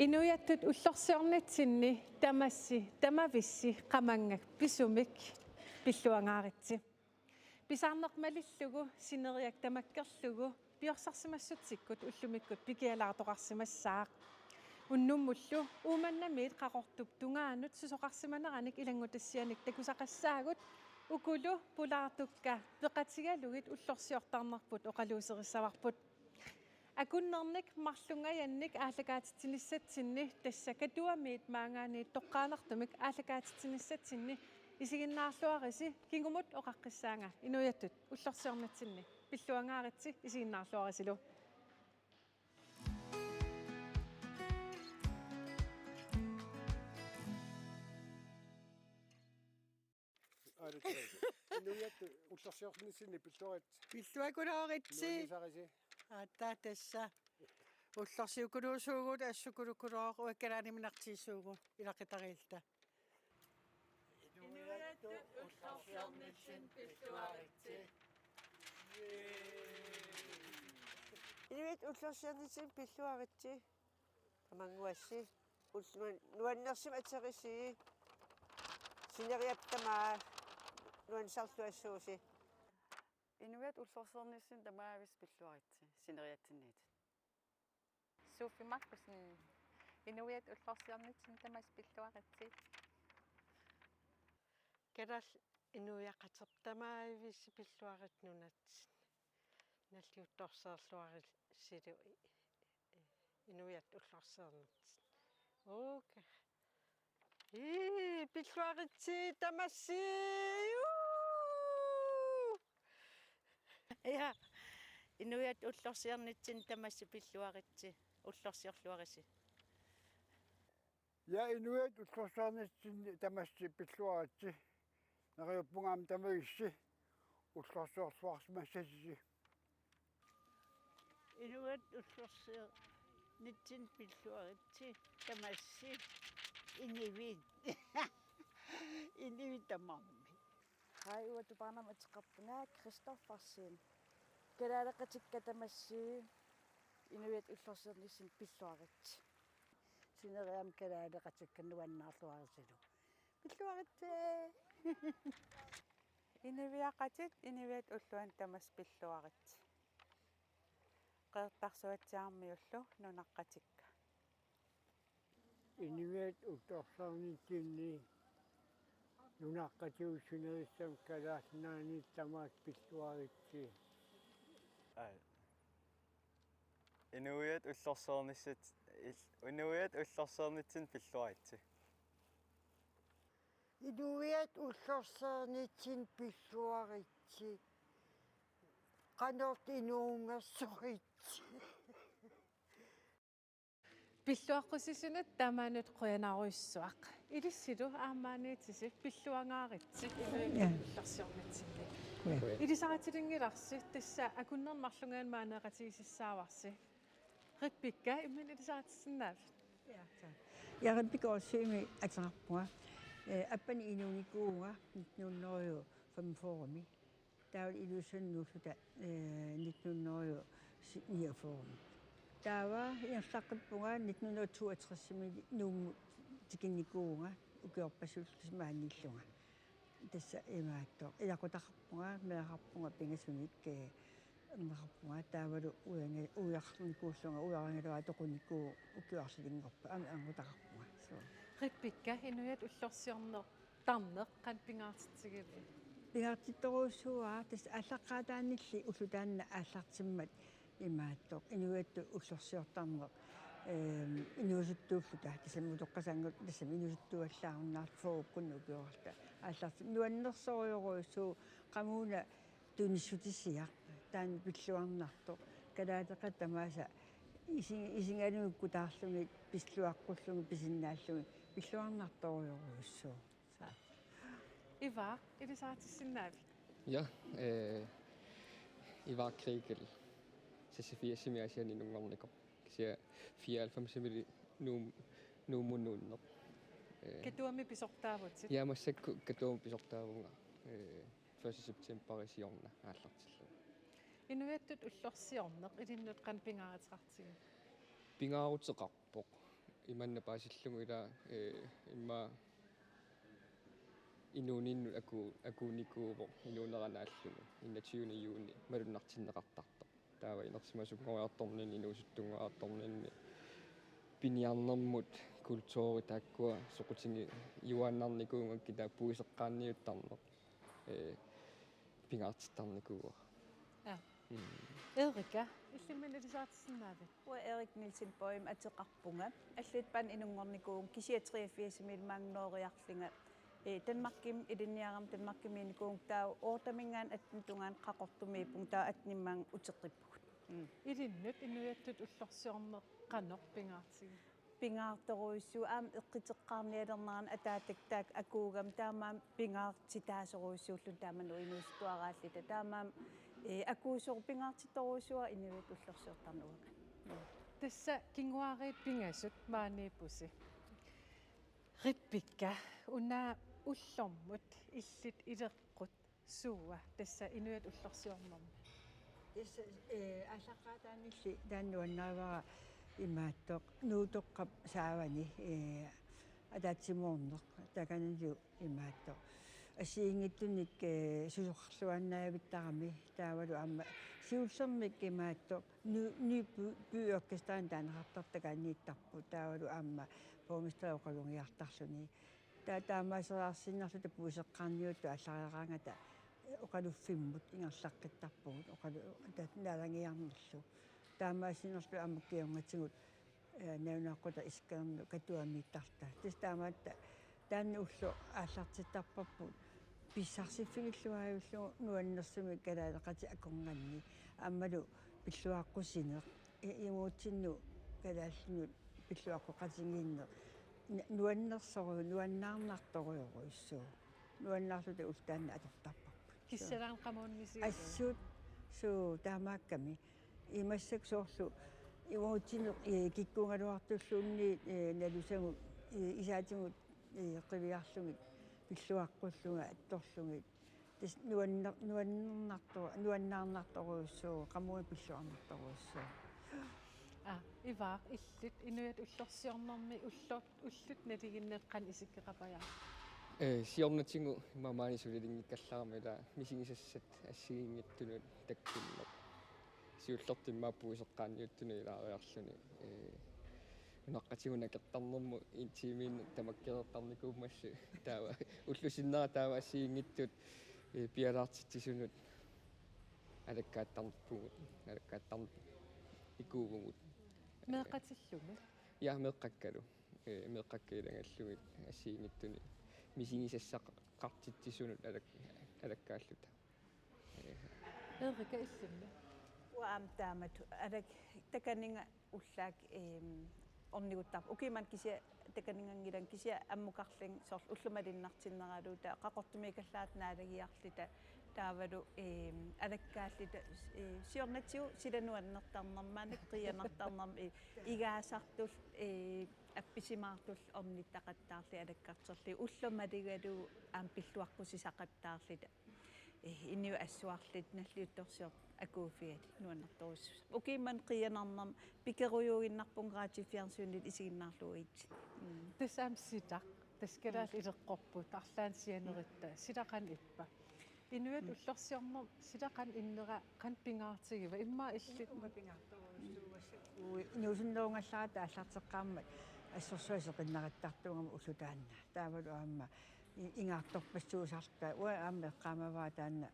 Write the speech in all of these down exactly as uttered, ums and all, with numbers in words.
Inuiattut ullorsiornitsinni tamassi, tamavissi, qamanngak pisumik pilluangaaritsi. Pisarneq malillugu sineriak tamakkerlugu piorsarsimassutsikkut ullumikkut pikialaartoqarsimassaaq. Unnummullu Uummannamiit Qaqortup tungaanut susoqarsimaneranik ilanngutassianik takusaqassaagut, ukulu pulaartukka peqatigalugit ullorsiortarnerput oqaluuserissavarput. Akunnernik marlungajannik aallakaatitsinissatsinni, tassa Katuamiit maanngaanniit toqqaannartumik aallakaatitsinissatsinni isiginnaarluarisi kingumut oqaqqissaanga: inuiattut ullorsiornitsinni pilluangaaritsi, isiginnaarluarisilu. Aalitsi. Inuiattut ullorsiornitsinni pilluaritsi. Pilluakulooritsi. Nuannisarisi. Aatsaat tassa. Ullorsiukuluusuugut, assukulukulooq, uakkalaaniminartiisuugut ilaqutariilluta. Inuiattut ullorsiornitsinni pilluaritsi. Inuiattut ullorsiornitsinni pilluaritsi. Tamannguassi. Ulluan nuannersumik aterissi. Sineriak tamaat nuannisarluassuusi. Inuiattut ullorsiornitsinni tamavissi pilluaritsi sineriatsinniittut. Sofie Markussen. Inuiattut ullorsiornitsinni tamassi pilluaritsi. Kalaallit inuiaqatigiit tamavissi pilluaritsi nunatsinni. Nalliuttorsiorluarisilu i-, i-, inuiattut ullorsiornitsinni. Okay. Ii, pilluaritsi tamassi. Uu! Ja. Inuiattut ullorsiornitsinni tamassi pilluaritsi. Ullorsiorluarisi. Ja, inuiattut ullorsiornitsinni tamassi pilluaritsi. Neriuppunga aamma tamavissi ullorsiorluarsimassasisi. Inuiattut ullorsiornitsinni pilluaritsi tamassi inuit. Inuit tamarmik. Hej, uanga Tupaarnarmik ateqarpunga Christoffersen. Kalaaleqatikka tamassi inuiattut ullorsiornitsinni pilluaritsi. Sineriak aamma kalaaleqatikka nuannaarluarisilu. Pilluaritsi. Inuiaqatigiit inuiattut ulluanni tamassi pilluaritsi. Qeqertarsuatsiaarmiullu nunaqqatikka. Inuiattut ullorsiornitsinni nunaqqatigut sinerissami Kalaallit Nunaanniit tamaasa pilluaritsi. Aa. Inuiattut ullorsiornissat-, il-, inuiattut ullorsiornitsinni pilluaritsi. Inuiattut ullorsiornitsinni pilluaritsi. Qanortut inuunngersoritsi. Pilluaqqusisunut tamanut qujanarujussuaq. Ilissilu aamma maaniittusi pilluangaaritsi. Ja. Ullorsiornitsinni. Ja. Ilisaritinngilarsi, tassa akunnerni marlungajanni maaneeqatigisussaavarsi. Rebekka, imminut ilisaritissinnaavit? Ja, tak. Ja, Rebekka Olsvigimik ateqarpunga. Eh, appani inuunikuuvunga nitten hundrede og femogfyrre-mi. Taava Ilulissani nuulluta, eh, nitten hundrede og niogfyrre. Taava ingerlaqqippunga nitten hundrede og toogtres-imi Nuummut tikinnikuuvunga ukiorpassuillu maaniillunga. Tassa imaattoq. Ilaqutaqarpunga, meeraqarpunga pingasunik, eh, anneqarpunga, taavalu uianga-, uiarnikuullunga, uiaragaluartoqunikuuvoq ukiut arlalinngorput, aamma annertaqarpunga. Suu. Rebekka, inuiattut ullorsiornertarneq qanoq pingaartitsigivit? Pingaartittorujussuuara, tassa aallaqqaataaniilli ulloq taanna aallartimmat imaattoq, inuiattut ullorsiortarneq, ehm, inuusuttuulluta, tassami utoqqasaanngorluta, tassami inuusuttuallaarunnaarluta, fyrrekkunni ukioqarluta aallartimmat. Nuannersorujorujussuuvoq, qamuuna tunissutisiaq, taanna pilluarnartoq, kalaaleqatit tamaasa isi-, isigalugit kutaarlugit pilluaqqullugit pisinnaallugit, pilluarnartorujorujussuuvoq. Saa. Ivaaq, ilisaritissinnaavit? Ja, eh, Ivaaq Kriegel. Seksogfirsimi Aasianni inunngornikoq. Kisianni fireoghalvfemsimili Nuum-, Nuummut nuunneq. Eh, Katuami pisortaavutit? Ja, massakkut Katuami pisortaavunga. Eh, første september siorna aallartillugu. Inuiattut ullorsiorneq ilinnut qanoq pingaaruteqartigiviuk? Pingaaruteqarpoq. Imanna paasillugu ila, eh, immaqa inuuninnut aku-, akuunikuuvoq inuunera naallugu enogtyvende juni malunnartinneqartartoq. Taava inersimasunngoriartorninni, inuusuttunngoriartorninni, piniarnermut, kulturi taakkua soqutigiuaannarnikuugakkit taava puiseqqaanniuttarneq, eh, pingaartittarnikuuara. Ja. Mm. Erika, illimmi ilisaritissinnaaviuk? Uanga Erik Nielsen Boym ateqarpunga. Allatut bandiunngornikuuvunga kisianni treogfirsimiilli maanga nooriarlunga. Eh, Danmarkimi ilinniarama Danmarkimiinnikuuvunga, taava ottemiingaanniit attenip tungaanut Qaqortumiippunga, taava attenimi maanga uteqqippugut. Mm. Ilinnut inuiattut ullorsiorneq qanoq pingaartigiuk? Pingaartorujussuuvoq aamma eqquteqqaarnialernerani ataatak taakku akuugama, taamaammat pingaartitaasorujussuulluni taamani inuusuttuaraalluta. Taamaammat, eh, akuusoq pingaartitorujussuuara inuiattut ullorsiortarneq uanga. Mm. Tassa kinguaariit pingasut maaniippusi. Rebekka, una ullormut illit ileqqut suua tassa inuiattut ullorsiornermi? Tassa, eh, aallaqqaataaniilli taanna nuannarivara imaattoq Nuutoqqap saavani, eh, ataatsimoorneq takananilu imaattoq. Assigiinngitsunik, eh, susoqarluinnavittarami taavalu aamma siullermik imaattoq Ny, Ny By, By Orkesteri taaneqartartoq takanniittarpoq taavalu aamma borgmesteri oqalugiartarluni. Taava taamaaseriarsinnarluta puiseqqaarniuttut aallariaraangata oqaluffimmut ingerlaqqittarpugut oqalu-, ta-, nalagiarnerlu. Taamaasinnarluta aamma kingornatigut, eh, nalunaaquttap isikkanernut Katuamiittarluta. Tassa taamaattut taanna ulloq aallartittarparput pissarsiffigiluaajullugu nuannersumik kalaaleqatit akornanni. Aammalu pilluaqqusineq. I-, imaattunik kalaallinut pilluaqqoqatigiinneq. N-, nuannersoru-, nuannaarnartorujorujussuuvoq. Nuannaarluta ulloq taanna atortarparput. Kissalaannaq qamuunngisiuk? Assut, suu, taamaakkami. Imassak soorlu imaattunik, eh, kikkuugaluartulluunniit, eh, nalusagut, eh, isaatigut, eh, qiviarlugit, pilluaqqullugit, attorlugit. Tassa nuanner-, nuannernarto-, nuannaarnartorujussuuvoq, qamuuna pilluarnartorujussuuvoq. Aa, Ivaaq, illit inuiattut ullorsiornermi ullor-, ullut nalinginnaasut qanoq isikkoqapajaarpit? Eh, siornatigut immaqa maani sulilinngikkallarama ila misigisassat assigiinngitsunut takkunneq. Siullertut immaqa puiseqqaarniuttunut ilaariarluni. Eh, nunaqqatigut nakertarnermut en time tamakkereertarnikuummassuk. Taava ullup sinnera taava assigiinngitsut, eh, piallaartitsisunut alakkaattarpugut, alakkaattarnikuuvugut. Meeqqatillumi? Ja, meeqqakkalu. Eh, meeqqakka ilagallugit assigiinngitsunik misigisassaqartitsisunut alak-, alakkaalluta. Erika, illimmi? Uanga aamma taamatut. Alak-, takaninnga ullaaq, ehm, orniguttarpoq. Ukiumut kisianni takaninnganngilanga, kisianni ammukarlunga soorlu ulloq malunnartinneralugu, taava Qaqortumiikkallaat naalagiarluta. Taavalu, ehm, alakkaalluta, eh, siornatigut sila nuannertarnermik, maannakkut qiianartarnermik, eh, igaasartullu, eh, appisimaartullu ornittaqattaarluta alakkarterluta. Ulloq malugalugu aamma pilluaqqusisaqattaarluta. Eh, inuit assuarluta nalliuttorsiortut akuuffigalugit nuannertorujussuusarput. Ukiumut qiianarnermik pikerujuuginnarpunga radiofjernsynit isiginnaarlugu uagut. Mm. Tassa aamma Sitaq, tassa kalaallit ileqqorput, arlaannik sianerutta, Sitaq qanoq ippa? Inuiattut ullorsiornermi Sitaq qanoq innera, qanoq pingaartigiva, immaqa illit? Uanga pingaartorujussuuara. Ui, inuusunnerugallarata aallarteqqaarmat assorsuaq seqinnarittartuugama ulloq taanna. Taavalu aamma i-, ingaartorpassuusarluta, uanga aamma eqqaamavara taanna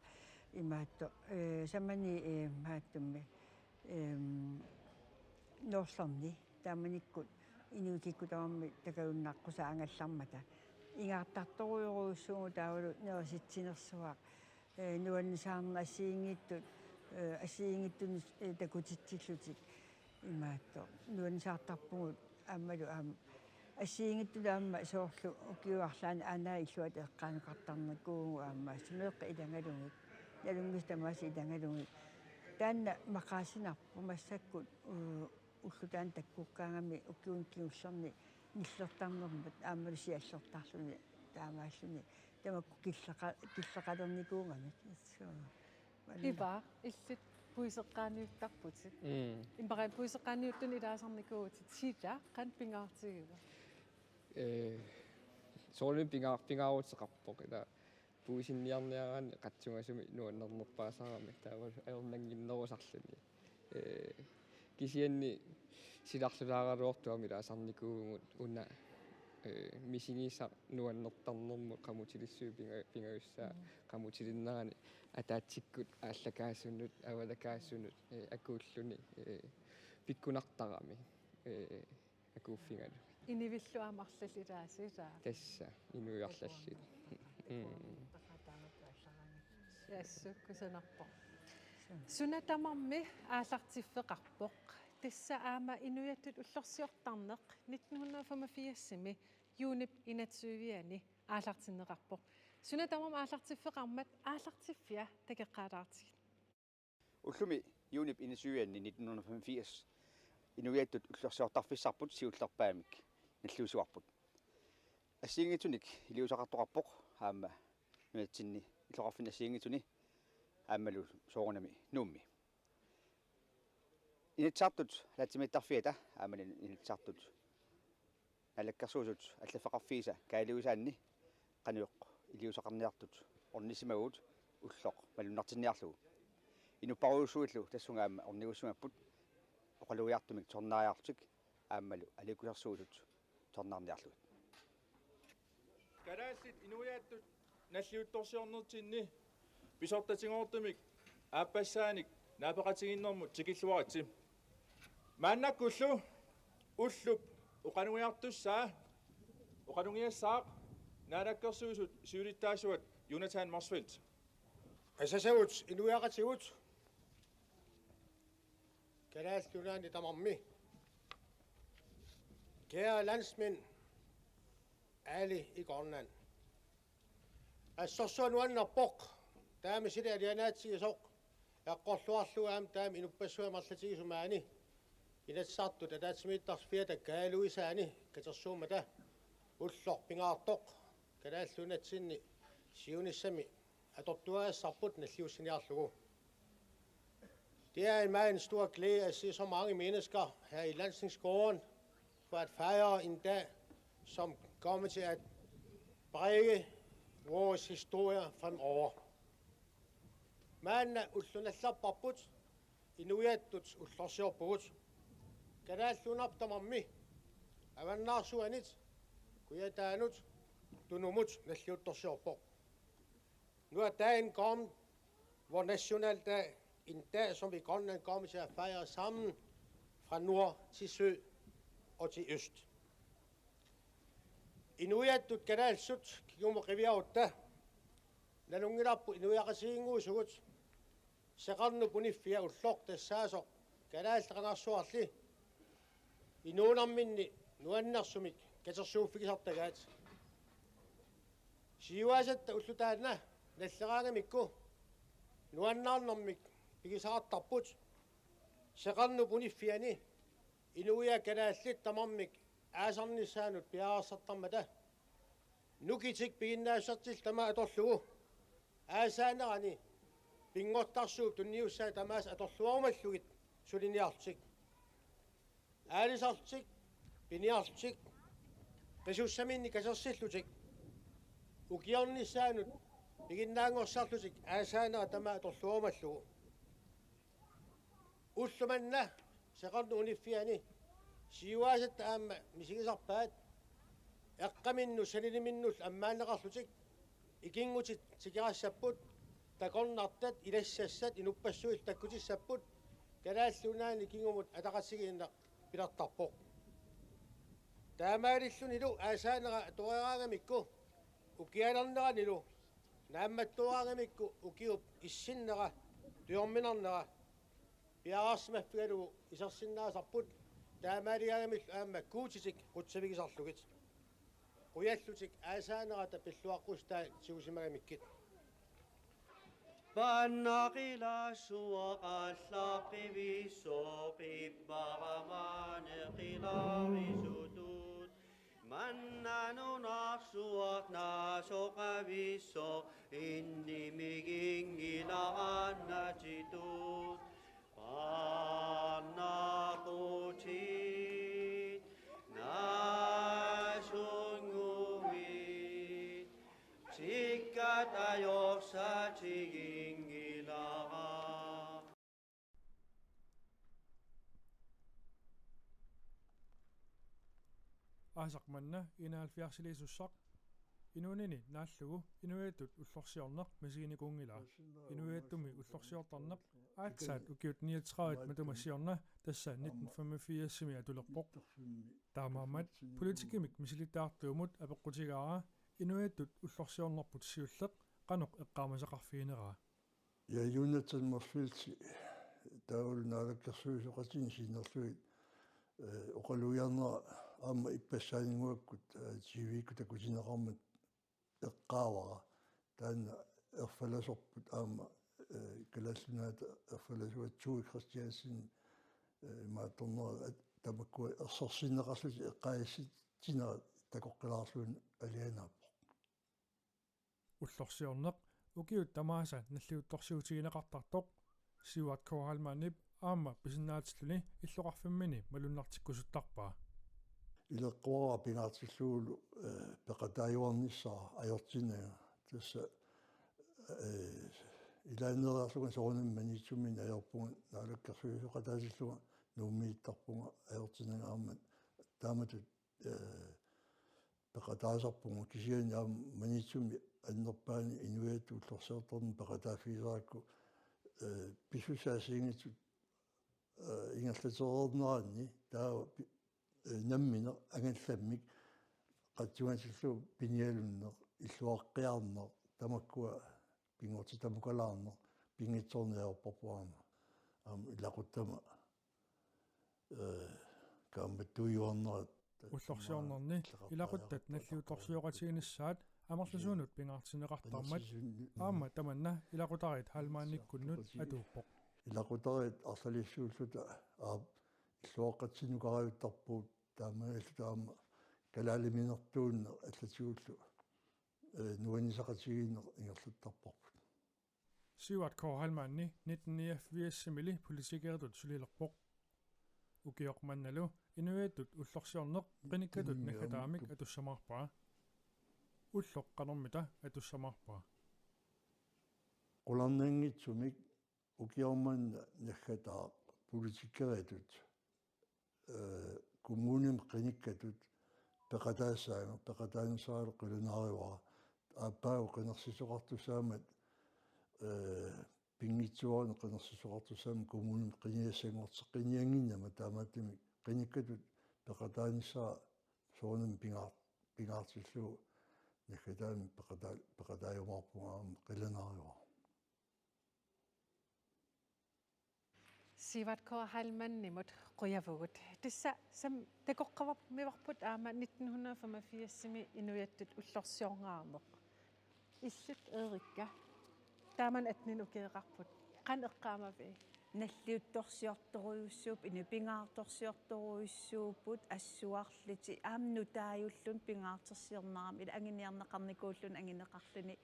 imaattoq, eh, samani, eh, maattummi, ehm, Noorlerni, taamanikkut inuit kikkut tamarmik takulunnaaqqusaangallarmata. Ingaartartorujorujussuuvugut taavalu nerisitsinersuaq, eh, nuannisaarneq assigiinngitsut, eh, assigiinngitsunik, eh, takutitsillutik imaattoq. Nuannisaartarpugut aammalu aamma assigiinngitsut aamma soorlu ukiup arlaanni aana illuat eqqaanukartarnikuuvugut aamma meeqqat ilagalugit, nalunngitsut tamaasa ilagalugit. Taanna maqaasinarpoq massakkut, u-, ulloq taanna takkukkaangami ukiuni kingullerni nillertarnermut aammalu siallertarluni taamaalluni tamakku killeqa-, killeqalernikuugamik. Suu. Ivaaq, illit Puiseqqaaniuttarputit. Mm. Immaqa puiseqqaaniuttunik ilaasarnikuuvutit, sila qanoq pingaartigiva? Eh, soorunami pingaar-, pingaaruteqarpoq, ila puisinniarniaraanni qatsungasumik nuannernerpaasarami taava ajornannginnerusarluni. Eh, kisianni silarlulaaraluartumik ilaasarnikuuvugut una, eh, misigisaq nuannertarnermut qamutilissuit pinga-, pingajussaat, qamutilinnerani ataatsikkut aallakaasunut, avalakaasunut, eh, akuulluni, eh, pikkunartarami, eh, akuuffigalugit. Inuillu aamma arlallit ilaasut, ilaa? Tassa, inuit arlallit. Mm. Assut kusanarpoq. Suna tamarmi aallartiffeqarpoq. Tassa aamma inuiattut ullorsiortarneq nitten hundrede og femogfirsimi juunip enogtyve-ani aallartinneqarpoq. Suna tamarmi aallartiffeqarmat aallartiffia takoqqaalaartigit. Ullumi juunip enogtyve-anni nitten hundrede og femogfirs inuiattut ullorsiortarfissarput siullerpaamik nalliussivarput. Assigiinngitsunik iliuuseqartoqarpoq aamma nunatsinni illoqarfinni assigiinngitsuni aammalu soorunami Nuummi. Inatsisartut ataatsimiittarfiata aammalu Inatsisartut Naalakkersuisut allaffeqarfiisa Kaajaluisaanni qanoq iliuuseqarniartut ornissimavugut ulloq malunnartinniarlugu. Inuppassuillu tassunga aamma ornigussimapput oqalugiartumik tornariarlutik aammalu aliikkusersuisut tornarniarlugit. Kalaallit inuiattut nalliuttorsiornertinni pisortatigoortumik aappassaanik naapeqatigiinnermut tikilluaritsi. Maannakkullu ullup oqalugiartussaa oqalugiassaaq Naalakkersuisut siulittaasuat Jonathan Motzfeldt. Asasavut inuiaqatigiit Kalaallit Nunaanni tamarmi. Kære landsmænd, alle i Grønland. Assorsuaq nuannerpoq, taama sila alianaatsigisoq, eqqorluarlugu aamma taama inuppassuit amerlatigisut maani Inatsisartut ataatsimiittarfiata Kaajaluisaani katersuummata ulloq pingaartoq Kalaallit Nunatsinni siunissami atortuagassarput nalliussiniarlugu. Det er en meget en stor glæde at se så mange mennesker her i Landsningsgården for at fejre en dag, som kommer til at præge vores historie fremover. Maanna ulloq nallerparput inuiattut ullorsiorpugut. Kalaallit Nunaat tamarmi, avannaarsuanit, kujataanut, tunumut nalliuttorsiorpoq. Nu er dagen kommet, vor nationaldag, en dag, som vi i Grønland kommer til at fejre sammen fra nord til syd og til øst. Inuiattut kalaallisut kingumut qiviarutta nalunngilarput inuiaqatigiinnguusugut seqernup uniffia ulloq tassaasoq Kalaallit Qangarsuarli inuunerminni nuannersumik katersuuffigisartagaat. Siuaasatta ulloq taanna nalleraangamikku nuannaarnermik pigisaqartarput seqernup uniffiani inuiaat kalaallit tamarmik aasarnissaannut piareersartarmata. Nukitik piginnaassusertillit tamaat atorlugu aasaanerani pinngortarsuup tunniussaat tamaasa atorluarumallugit suliniarlutik. Aalisarlutik, piniarlutik, qisussaminnik katersillutik, ukiornissaannut piginnaanngorsarlutik aasaanera tamaat atorluarumallugu. Ulloq manna seqernup uniffiani siuaasatta aamma misigisarpaat eqqaminnut saniliminnullu ammaanneqarlutik ikinngutit tikerassapput, takornartat, ilassassat inuppassuillu takkutissapput, Kalaallit Nunaanni kingumut ataqatigiinneq pilertarpoq. Taamaalillunilu aasaanera atoreeraangamikku ukialerneranilu naammattoreeraangamikku ukiup issinnera tujorminarnera piareersimaffigalugu isersinnaasarput, taamaaligaangamillu aamma Guutitik qutsavigisarlugit. Qujallutik aasaanerata pilluaqqussutaa tigusimagamikkit. Pannaqilaassuaq allaqqivissoq qippara maani qilaarisutut. Manna nunarsuaq naasoqavissoq innimiginngilara annatitut. Annaqutit nasunguit tikkat ajorsatiginngilara. Aasaq manna enoghalvfjerdsiliisussaq inuunini naallugu inuiattut ullorsiorneq misiginikuunngilaa. Inuiattumi ullorsiortarneq aatsaat ukiut niogtredive matuma siorna tassa nitten femogfirsimi atulerpoq. Taamaammat politikkimik misilittagartuumut apeqqutigaara inuiattut ullorsiornerput siulleq qanoq eqqaamasaqarfigineraa. Ja Jonathan Motzfeldt taavalu naalakkersuisooqatigiit sinnerlugit, eh, oqalugiarnera aamma ippassaaninnguakkut, eh, T V-kkut takutinneqarmat eqqaavara. Taanna erfalasorput aamma, eh, Kalaallit Nunaata erfalasuat Thue Christiansen, eh, imaattornerat tamakkua ersersinneqarlutik eqqaassitsinera takoqqilaarlugu alianaappoq. Ullorsiorneq ukiut tamaasa nalliuttorsiutigineqartartoq Sivert K. Heilmannip aamma pisinnaatilluni illoqarfimmini malunnartikkusuttarpaa. Ileqqoraara pingaartillugulu, eh, peqataajuarnissara ajortinnanga. Tassa, eh, ilaanneeriarlunga soorunami Maniitsumi ajorpunga naalakkersuisooqataasillunga Nuummiittarpunga ajortinnanga aamma taamatut, eh, peqataasarpunga kisianni aamma Maniitsumi annerpaani inuiattut ullorsiortarneq peqataaffigisarakku, eh, pisussaassaagut, eh, ingerlatereerneranni taava pi-, eh, nammineq angallammik qatsugatillu pinialunneq, illuaqqiarneq, tamakkua pinngortitamukalaarneq, pinngitsoorneq ajorparput aamma. Aamma ilaquttama, eh, kaammattuijuarnerat. Ullorsiornerni ilaquttat nalliuttorsiooqatiginissaat amerlasuunut pingaartinneqartarmat aamma tamanna ilaqutariit Heilmannikkunnut atuuppoq. Ilaqutariit arlalissuulluta aap illuaqqatsinnukarajuttarpugut taamaalilluta aamma kalaaliminertuunneq allatigullu, eh, nuannisaqatigiinneq ingerlattarparput. Sivert K. Heilmanni nitten niogfirsimili politikeritut sulilerpoq. Ukioq mannalu inuiattut ullorsiorneq qinikkatut naggataamik atussamaarpaa. Ulloq qanormita atussamaarpaa? Qularnanngitsumik ukioq manna naggataaq politikeritut, eh, kommunimi qinikkatut peqataassaanga, peqataanissaralu qilanaarivara. Aappaagu qinersisoqartussaammat, eh, pinngitsoorani qinersisoqartussaammat kommunimi qinigassanngorteqqinniannginnama taamaattumik qinikkatut peqataanissara soorunami pingaar-, pingaartillugu naggataamik peqataa-, peqataajumaarpunga aamma qilanaarivara. Sivert K. Heilmannimut qujavugut. Tassa sam-, takoqqaarmivarput aamma nitten hundrede og femogfirsimi inuiattut ullorsiorneqarneq. Illit Erika, taamani attenit ukioqarput. Qanoq eqqaamavit? Nalliuttorsiortorujussuupput, inuit pingaartorsiortorujussuupput, assuarlutik, aamma nutaajulluni pingaartorsiornerami, ila anguniarneqarnikuulluni anguneqarluni,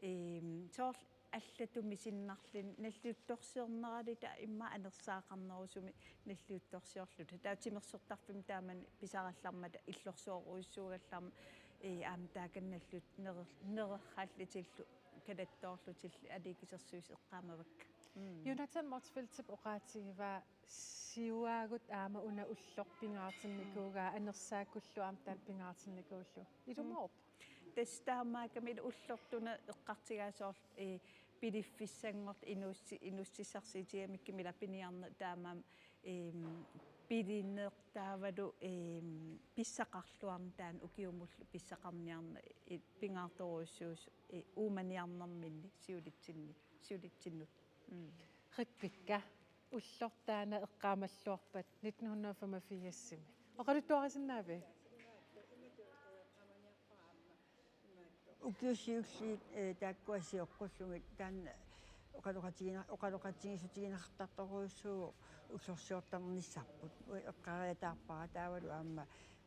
eem, soorlu allatut misinnarluni nalliuttorsiorneraluta immaqa anersaaqarnerusumik nalliuttorsiorluta. Taava timersortarfimmi taamani pisarallarmata illorsoorujussuugallarmat, ee, aamma taakani nallut nerer-, nererrallutillu kalattoorlutillu aliikkusersuisut eqqaamavakka. Mm. Jonathan Motzfeldtip oqaatigivaa siuaagut aamma una ulloq pingaartinnikuugaa, mm, anersaakkullu aamma taanna pingaartinnikuullugu. Ilumoorpoq. Mm. Tassa taamaakkami ila ullortuna eqqartugaat soorlu, ee, piliffissanngortut inuussi-, inuussutissarsiutigamikkit ila piniarneq taamaammat, eem, pilineq taavalu, eem, pissaqarluarneq taanna ukiumullu pissaqarniarneq, ee, pingaartorujussuusoq, ee, uumaniarnerminni siulitsinni, siulitsinnut. Mm. Rebekka, ulloq taanna eqqaamalluarpat nitten hundrede og femogfirsimi. Oqaluttuarisinnaavit? Ukiut siulliit, eh, taakkua sioqqullugit taanna oqaloqatigina-, oqaloqatigiissutigineqartartorujussuuvoq ullorsiortarnissarput. Eqqariataarpara taavalu aamma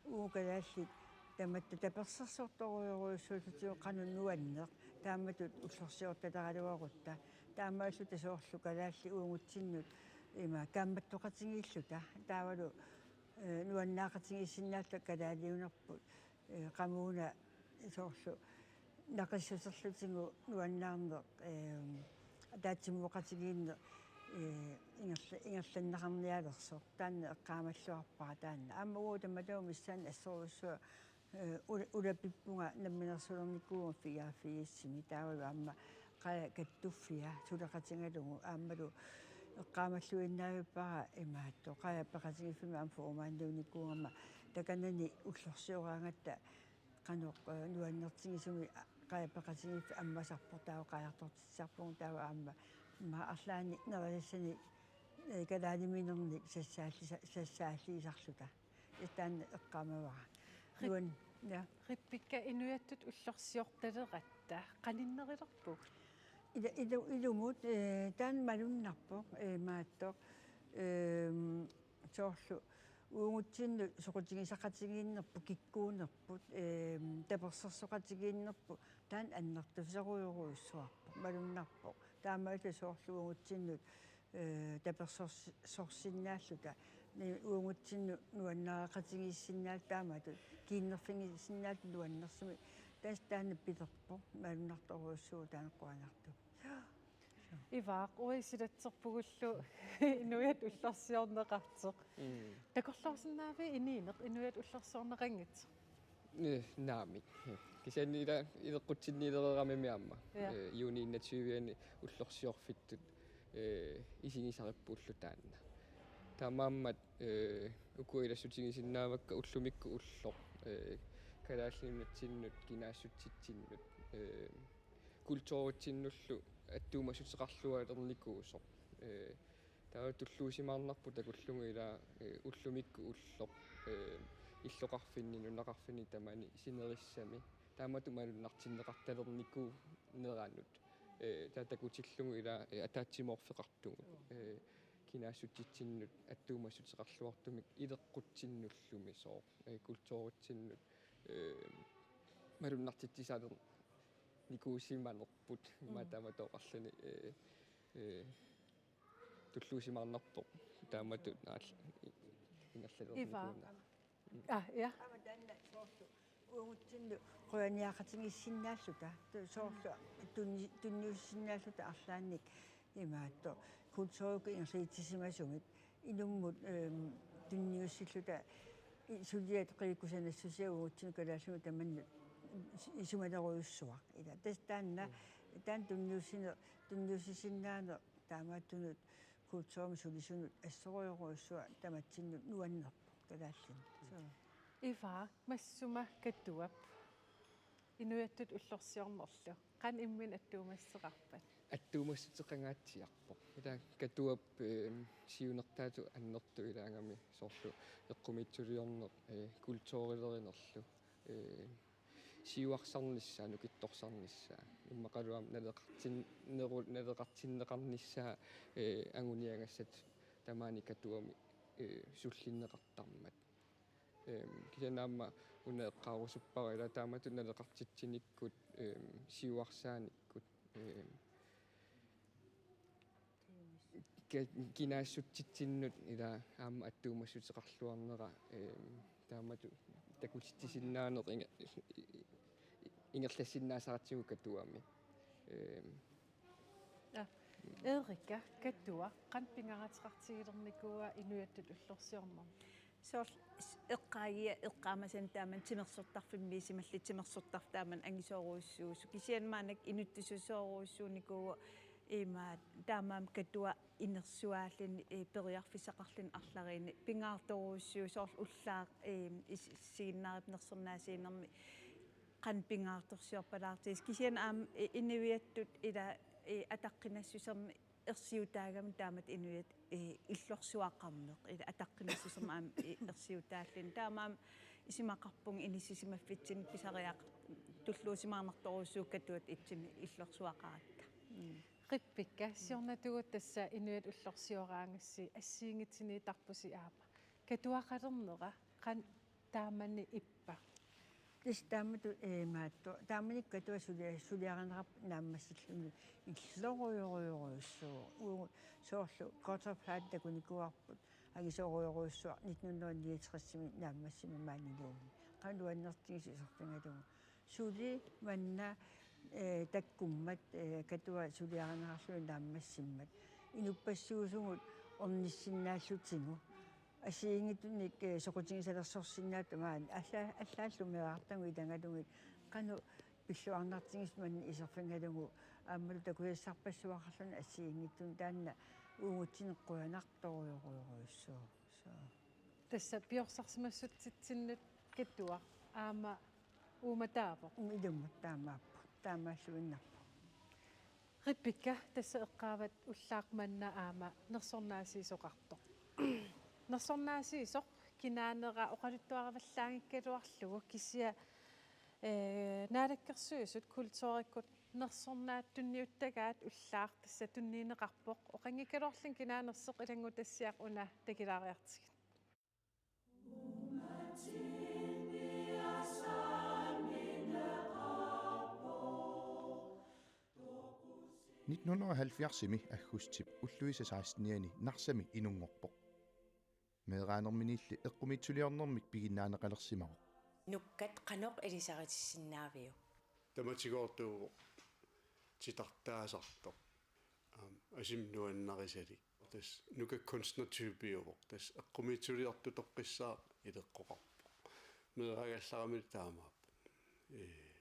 uagut kalaallit tamatta tapersersortorujorujussuullutigu qanoq nuanneq, taamatut ullorsiortaleraluarutta. Taamaalluta soorlu kalaallit uagutsinnut ima kaammattoqatigiilluta taavalu, eh, nuannaaqatigiissinnaalluta kalaaliunerput, eh, qamuuna soorlu naqissuserlutigu nuannaarneq, eh, ataatsimooqatigiinneq, eh, ingerla-, ingerlanneqarnialersoq taanna eqqaamalluarpara taanna. Aamma uagut tamatuma missaani assorujussuaq, eh, ula-, ulapippunga namminersulernikuuvunga fireogfirsimi taavalu aamma Qaja Kattuffia suleqatigalugu aammalu eqqaamalluinnavippara imaattoq Qaja peqatigiiffimmi aamma formandiunikuugama takanani ullorsioraangatta qanoq, eh, nuannertigisumik Qaja peqatigiiffik ammasarpoq taava qajartortitsisarpugut taava aamma immaqa arlaannik nerisassani, eh, kalaaliminernik sassaallisa-, sassaalliisarluta. Taanna eqqaamavara. Rip-, nuan-, ja. Rebekka, inuiattut ullorsiortaleratta qaninnerulerpugut? Ila-, ilu-, ilumut, eh, taanna malunnarpoq, eh, imaattoq, ehm, soorlu uagutsinnut soqutigisaqatigiinnerput, kikkuunerput, ehm, tapersersoqatigiinnerput, taanna annertusiorujorujussuarpoq, malunnarpoq. Taamaalilluta soorlu uagutsinnut, eh, tapersorsii-, sorsinnaalluta, ni-, uagutsinnut nuannaareqatigiissinnaalluta taamatut, kiinnerfigisinnaalluta nuannersumik, tassa taanna pilerpoq, malunnartorujussuuvoq taanna qujanartumik. Ivaaq, uanga silatserpugullu inuiattut ullorsiorneqartoq. Mm. Takorloorsinnaaviuk inuuneq inuiattut ullorsiorneqanngitsoq? Eh, naamik. Kisianni ila ileqqutsinniileramimi aamma. Ja. Eh, juni enogtyve-ani ullorsiorfittut, eh, isigisarippuullu taanna. Taamaammat, eh, uku ilassutigisinnaavakka ullumikkut ulloq, eh, Kalaallit Nunatsinnut kinaassutsitsinnut, eh, kulturitsinnullu attuumassuteqarlualernikuusoq. Eh, taava tulluusimaarnarpoq takullugu ila, eh, ullumikkut ulloq, eh, illoqarfinni, nunaqarfinni tamani sinerissami. Taamatut malunnartinneqartalernikuuneranut. Eh, taava takutillugu ila, eh, ataatsimoorfeqartugut. Eh, kinaassutsitsinnut attuumassuteqarluartumik ileqqutsinnullu misooq, eh, kulturitsinnut, eh, malunnartitsisalernikuusimanerput, mm, imaattoq taamatut oqarluni, eh, eh, tulluusimaarnarpoq taamatut aal-, ingerlalernikuuneq. Ivaaq. Ah, ja. Aamma taanna soorlu uagutsinnut qujaniaqatigiissinnaalluta, tu-, soorlu tunni-, tunniussinnaalluta arlaannik imaattoq kulturikkut ingerlatissimasumik inummut, ehm, tunniussilluta i-, suliat qiviarsuarnassusia uagutsinnut kalaallinut tamanna is-, isumanerujussuaq. Ila tassa taanna, mm, taanna tunniussine-, tunniussisinnaaneq taamaattunut kulturimut sulisunut assorujorujussuaq tamatsinnut nuannerpoq kalaallinut. Suu. Ivaaq, massuma Katuap inuiattut ullorsiornerlu qanoq imminut attuumassuteqarpat? Attuumassuteqangaatsiarpoq. Ila Katuap, eh, siunertaatut annertooq ilaagami soorlu eqqumiitsuliorneq, eh, kulturilerinerlu, eh, siuarsarnissaa, nukittorsarnissaa. Immaqalu aamma naleqartin-, neru-, naleqartinneqarnissaa, eh, anguniagassat tamaani Katuami, eh, sullinneqartarmat. Ehm, kisianni aamma una eqqaarusuppara ila taamatut naleqartitsinikkut, ehm, siuarsaanikkut, ehm, Ki-, kinaassutsitsinnut ila aamma attuumassuteqarluarnera, ehm, taamatut takutitsisinnaaneq inge-, ingerlassinnaasaratsigu Katuami. Ehm. Ja. Erika, Katuaq, qanoq pingaaruteqartigilernikuua inuiattut ullorsiornermi? Soorlu s-, eqqaagia eqqaamasani taamani timersortarfimmiisimalluta timersortarfik taamani angisoorujussuusoq. Kisianni maannakkut inuttusisoorujussuunikuuvoq ima taamaammat Katuaq inersuaalluni, eh, periarfissaqarluni arlariinni pingaartorujussuuvoq soorlu ullaaq, eh, is-, isiginnaarnersiornermi qanoq pingaartorsiorpalaartigisoq. Kisianni aamma, eh, inuiattut ila, eh, ataqqinassusermi ersiutaagami taamatut inuiattut, eh, illorsuaqarneq, ila ataqqinassusermi aamma, eh, ersiutaalluni. Taamaammat isumaqarpunga inissisimaffitsinni pisariaq tulluusimaarnartorujussuuvoq Katuata ittumik illorsuaqaratta. Mm. Rebekka, siornatigut tassa inuiattut ullorsioraangassi assigiinngitsuniittarpusi aamma. Katuaqalernera qanoq taamani ippa? Tassa taamatut, ee, imaattoq. Taamanikkut Katuaq sulia-, suliarineqarpoq naammassilluni illorujorujorujussuuvoq. Uu, soorlu Godthåb Hart takunikuuarput angisoorujorujussuaq nitten hundrede niogtresimi naammassimammat maaniluunniit. Qanoq nuannertigisoq iserfigalugu. Suli manna, ee, takkummat, ee, Katuaq suliarineqarluni naammassimmat. Inuppassuusugut ornissinnaallutigu. Assigiinngitsunik, ee, soqutigisalersorsinnaapput maani alla-, allaallu meerartagut ilagalugit qanoq pilluarnartigisut manna iserfigalugu aammalu takusassarpassuaqarluni assigiinngitsunik taanna uagutsinnut qujanartorujorujorujussuuvoq. Suu. Tassa piorsarsimassutsitsinnut Katuaq aamma uumataavoq. Ilumut taamaappoq, taamaalluinnarpoq. Rebekka, tassa eqqaavat ullaaq manna aamma nersornaasiisoqartoq. Nersornaasiisoq kinaanera oqaluttuarivallaanngikkaluarlugu kisianni, ee, Naalakkersuisut kulturikkut nersornaat tunniuttagaat ullaaq tassa tunniunneqarpoq. Oqanngikkaluarlunga kinaanersoq ilanngutassiaq una takilaariartigit. Nitten hundrede og halvfjerdsimi aggustip ulluisa sekstenianni Narsami inunngorpoq. Meeraanerminiilli eqqumiitsuliornermik piginnaaneqalersimavoq. Nukkat qanoq ilisaritissinnaaviuk? Tamatigoortuuvoq titartaasartoq. Aamma asimi nuannarisalik. Tassa Nuka kunstnertypiuvoq. Tassa eqqumiitsuliortoq toqqissaaq ileqqoqarpoq. Meeraagallarami taamaappoq. Ee,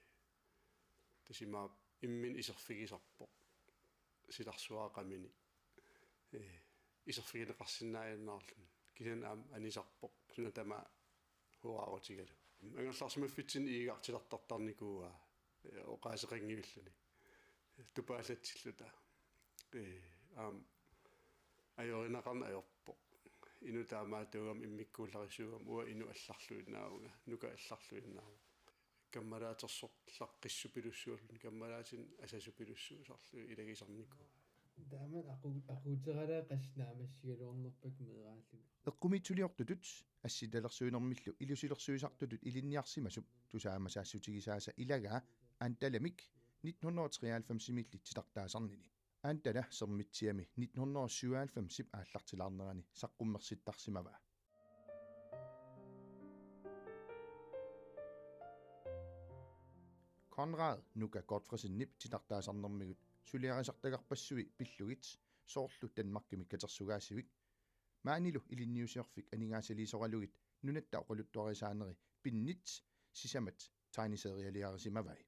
tassa imaappoq imminut iserfigisarpoq. Silarsuaqamini. Ee, iserfigineqarsinnaajannaarluni. Kisianni aamma anisarpoq. Suna tamaat huaarutigalugu. Angerlarsimaffitsinni iigartitartartarnikuuaa, ee, oqaaseqanngivilluni. Tupaallatsilluta. Ee, aamma ajorinaqarneq ajorpoq. Inuk taamaattuugami immikkuullarissuugami uanga inuk allarluinnaavunga, Nuka allarluinnaavoq. Kammalaatersorlaqqissupilussuulluni, kammalaatinik asasupilussuusarlugit ilagisarnikuuaa. Taama aqu-, aquuteralaa qassit naammassigaluarnerpakka meeraallunga. Eqqumiitsuliortutut, assitalersuinermillu ilusilersuisartutut ilinniarsimasup tusaamasaassutigisaasa ilagaa Antalamik nitten hundrede og treoghalvfemsimilli titartaasarnini. Antala Sermitsiami nitten hundrede og syvoghalvfemsip aallartilaarnerani saqqummersittarsimavaa. Konrad Nuka Godtfredsenip titartaasarnermigut suliarisartagarpassui pillugit soorlu Danmarkimi katersugaasivik maanilu ilinniusiorfik aningaasaliisoralugit nunatta oqaluttuarisaaneri pinnit sisamat tegneserieliarisimavai.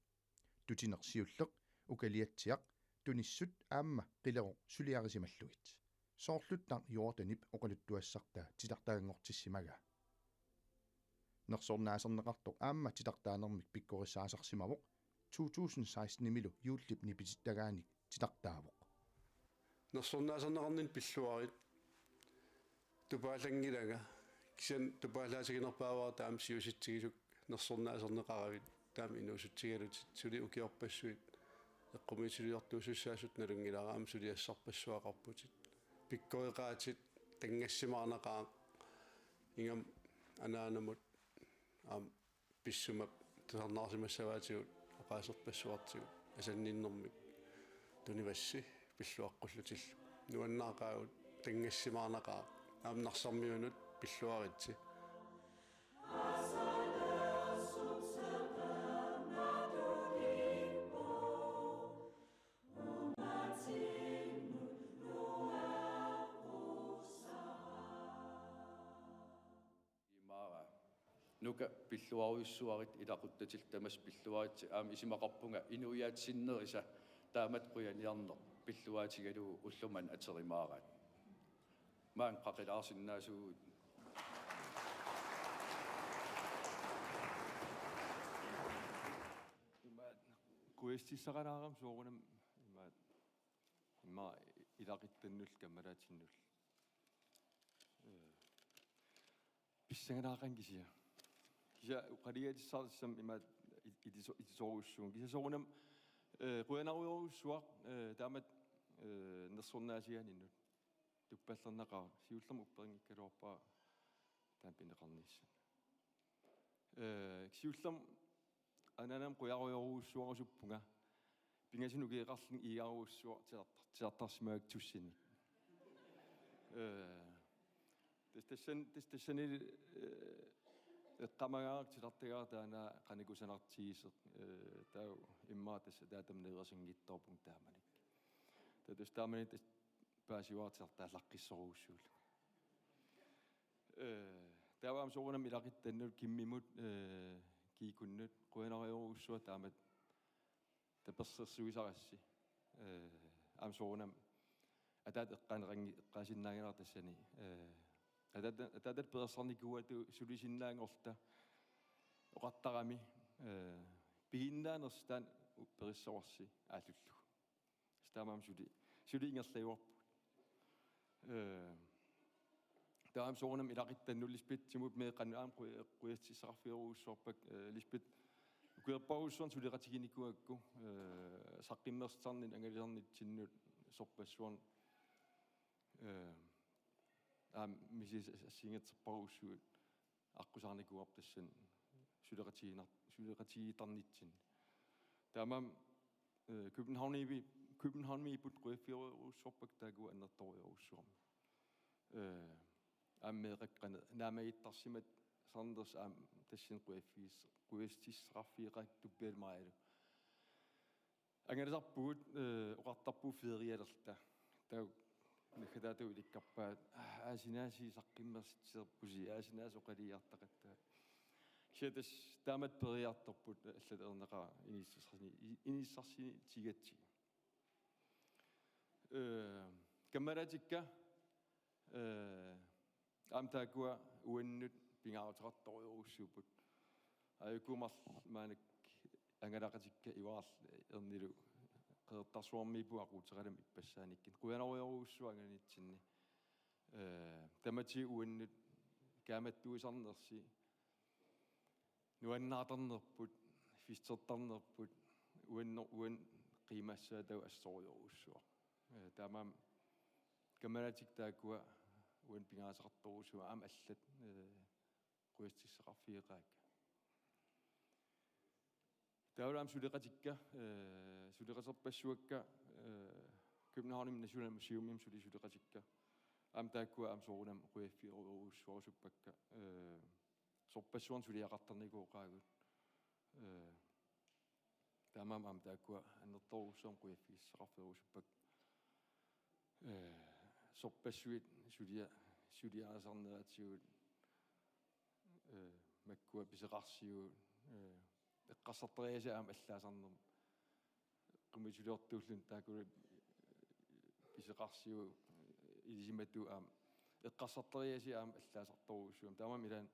Tutineq siulleq, ukaliatsiaq, tunissut aamma qilerup suliarisimallugit. Soorluttaq Jordanip oqaluttuassartaa titartaanngortissimagaa. Nersornaaserneqartoq aamma titartaanermik pikkorissaasarsimavoq to tusind sekstenimilu juullip nipitittagaanik titartaavoq. Nersornaaserneqarninni pilluarit tupaallanngilanga, kisianni tupaalaatiginerpaavara taama siusitsigisut nersornaaserneqaravit taama inuusutsigalutit, suli ukiorpassuit eqqumiitsuliortuusussaasut nalunngilara aamma suliassarpassuaqarputit. Pikkoreqaatit, tanngassimaarnaqaaq, ingammik anaanamut aamma pissumap tusarnaarsimassavaatigut oqaaserpassuartigut asanninnermik tunivassi pilluaqqullutillu. Nuannaaqaagut, tanngassimaarnaqaaq, aamma Narsarmiunut pilluaritsi. Imaara. Nuka, pilluarujussuarit, ilaquttatillu tamassi pilluaritsi, aamma isumaqarpunga inuiaat sinnerisa taamatut qujaniarneq pilluaatigalugu ullumimut aterimaaraat. Maani qaqilaarsinnaasuugut. Imaat kuistisaqalaarama soorunami imaat immaqa ilaquttannullu kammalaatinnullu. Ee. Pissangalaaqanngilaq kisianni. Kisianni oqalugiatissaartut tassami imaat i-, iliso-, ilisorujussuuvunga. Kisianni soorunami, ee, qujanarujorujussuaq, ee, taamatut, ee, nersornaasiaaninnut. Tuppallernaqaaq, siullermik upperinngikkaluarpara taama pineqarnissannut. Ee, siullermik Anaanama qujarujorujussuarusuppunga. Pingasunut ukioqarlunga iigarujussuaq titartar-, titartarsimagakkit tussinik. Ee, tas-, tassan-, tas-, tassani, ee, eqqaamagaara titartagara taanna qanoq kusanartigisoq, ee, taava immaqa tassa ataatama naveersanngitsoorpunga taamanikkut. Taava tassa taamani tassa paasivara titartaallaqqissorujussuullugu. Ee, taava aamma soorunami ilaquttannut Kimmimut, ee, Kiikunnut qujanarujorujussuaq taamatut tapersersuisarassi. Ee, aamma soorunami ataatama eqqaaneqanngi-, eqqaasinnaanngilara tassani. Ee, ataata-, ataatallu perorsarnikuugatsigit sulisinnaanngorluta oqartarami, ee, piginnaanersi taanna u-, perissavarsi aallullugu. Tassa taamaammat suli, suli ingerlajuarpugut. Ee, taava aamma soorunami ilaquttannut Lisbethimut meeqqanut aamma qu-, qujassutissaaffigerujussuarpakka, ee, Lisbeth ukiorparujussuarni suleqatiginikuugakku, ee, saqqummersitsisarninnut angalisarnitsinnut sorpassuarni, ee, aamma misissoq assigiinngitsorpassuit aqqusaarnikuuarput tassani suleqatigiinnar-, suleqatigiittarnitsinni. Taamaammat, ee, Københavnimi-, Københavnimiipput qujaffigerujussuarpakka taakkua annertoorujussuarmik. Ee, aamma meeqqakka qanoq naammagiittarsimassarnersut aamma tassani qujaffigis-, qujassutissaaffigeqaakka Tuppialu Marialu. Angalaarpugut, ee, oqartarpugut ferialerluta. Taava naggataatigut ilikkarpaat, aa, aasinaasiit saqqummersitsiserpusi, aasinaasiit oqalugiartaqattaarput. Kisianni tassa taamatut periartorput allat ernaqaat inissarsiorni-, i-, inissarsiortigatsigit. Ee, kammalatikka, ee, aamma taakkua uannut pingaaruteqartorujussuupput. Aajuku marluk maannakkut angalaqatikka Ivaarlu Ernilu Qeqertarsuarmiipput aquuteqalami ippassaanikkut. Qujanarujorujussuaq anganitsinni. Ee, tamatigut uannut kaammattuisarnersi nuannaartarnerput, festertarnerput, uanno-, uannut qiimassaatagut assorujussuaq. Ee, taamaammat kammalatikka taakkua uannut pingaaruteqartorujussuupput aamma allat, ee, qujassutissaaffigeqaakka. Taavalu aamma suleqatikka, ee, suleqaterpassuakka, ee, Københavnimi Nationalmuseumimi suli suleqatikka. Aamma taakkua aamma soorunami qujaffigerujorujussuarusuppakka, ee, sorpassuarni suliaqartarnikuuqaagut. Ee, taamaammat aamma taakkua annertoorujussuarmik qujaffigissaqarfigerusuppakka. Ee, sorpassuit sulia-, suliarisarneratigut, ee, makkua pisoqarsiuk, ee, eqqarsartariaaseq aamma allaasarnermut. Qimuitsuliortuulluni taakkulu pisoqarsiuk, ilisimatut aamma eqqarsartariaaseq aamma allaasartorujussuuvoq. Taamaammat ilaanni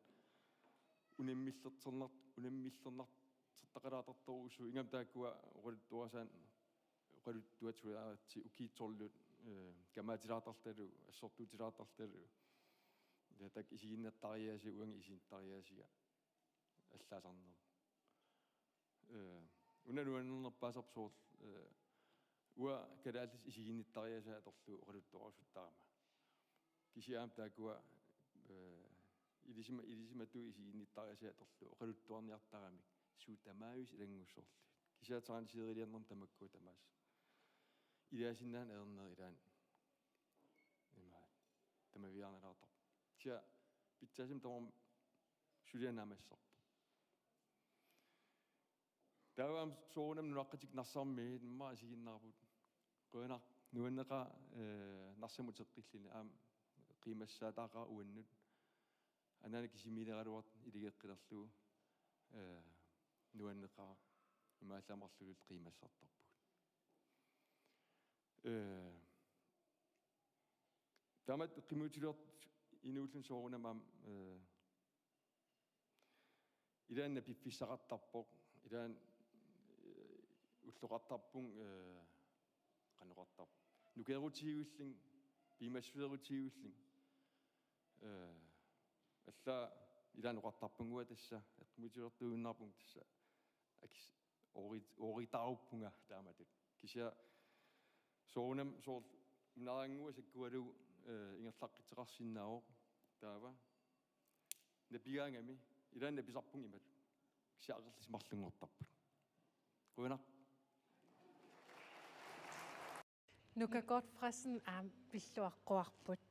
unammillersornar-, unammillernartortaqalaartartorujussuuvoq. Ingammik taakkua oqaluttuarisaanni oqaluttuatsiaatsi ukiitsorlu, ee, kamaatilaartarlutalu, assortuutilaartarlutalu. Ila taakku isiginnattariaaseq, uanga isiginnattariaaseq allaasarnermut. Ee, una nuannernerpaasarpoq soorlu, ee, uanga kalaallisut isiginnittariaasaat atorlugu oqaluttuarusuttarama. Kisianni aamma taakkua, ee, ilisima-, ilisimatut isiginnittariaasaat atorlugu oqaluttuarniartaramik suut tamaavisa ilanngussorlugit. Kisianni tegneseriernermi tamakkua tamaasa. Ilaasinnaaneq ajorneq ilaanni. Ima. Tamaviaarnalaartarpoq. Kisianni pitsaasumik tamarmik suliaq naammassisarpoq. Taava aamma soorunami nunaqqatikka Narsarmiit immaqa isiginnaarput. Qujanaq nuanneqaaq, ee, Narsami uteqqilluni aamma qiimassaataaqaaq uannut. Anaana kisimiileraluartoq iligeqqilerlugu, ee, nuanneqaaq imaallaat marlulluta qiimassartarpugut. Ee, taamatut qimuitsuliortut inuulluni soorunami aamma, ee, ilaanni piffissaqartarpoq, ilaanni, ee, ulloqartarpunga, ee, qanoq oqartarpa. Nukeerutigivillunga, piumassuseerutigivillunga. Ee, allaat ilaanni oqartarpunga uanga tassa, qimuitsuliortuugunnaarpunga tassa. Akis-, oorit-, ooritaaruppunga taamatut. Kisianni soorunami soorlu unaarannguaq sakkugalugu, ee, ingerlaqqittoqarsinnaavoq taava. Napigaangami, ilaanni napisarpunga imatut. Kisianni aqerlissi marlunngortarput. Qujanaq. Nuka Godtfredsen aamma pilluaqquarput.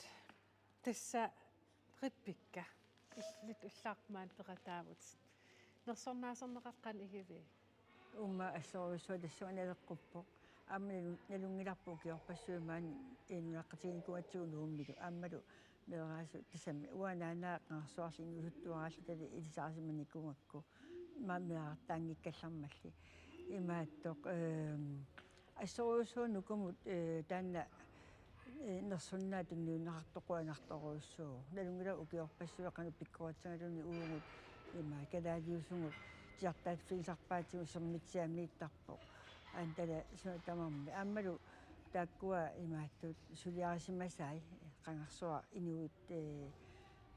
Tassa Rebekka. Illit ullaaq maani peqataavutit. Nersornaaserneqartoq qanoq igivit? Uuma assorujussuaq tassunga naleqquppoq. Aamma nalu-, nalunngilarput ukiorpassuit maani inuiaqatigiinnikuugatsigu Nuummilu. Aammalu meeraasut tassami uanga naanaa qangarsuarli inuusuttuaraalluta ilisarisimanikuugakku. Maani meerartaanngikkallarmalli. Imaattoq, ehm, assorujussuaq Nukamut, eh, taanna, eh, nersornaatunniunneqartoq qujanartorujussuuvoq. Nalunngilaq ukiorpassuit qanoq pikkorissagaluarluni uagut ima kalaaliusugut titartaaffigisarpaatigut Sermitsiamiittarpoq. Aamma taava suna tamarmi. Aammalu taakkua imaattut suliarisimasai qangarsuaq inuit, eh,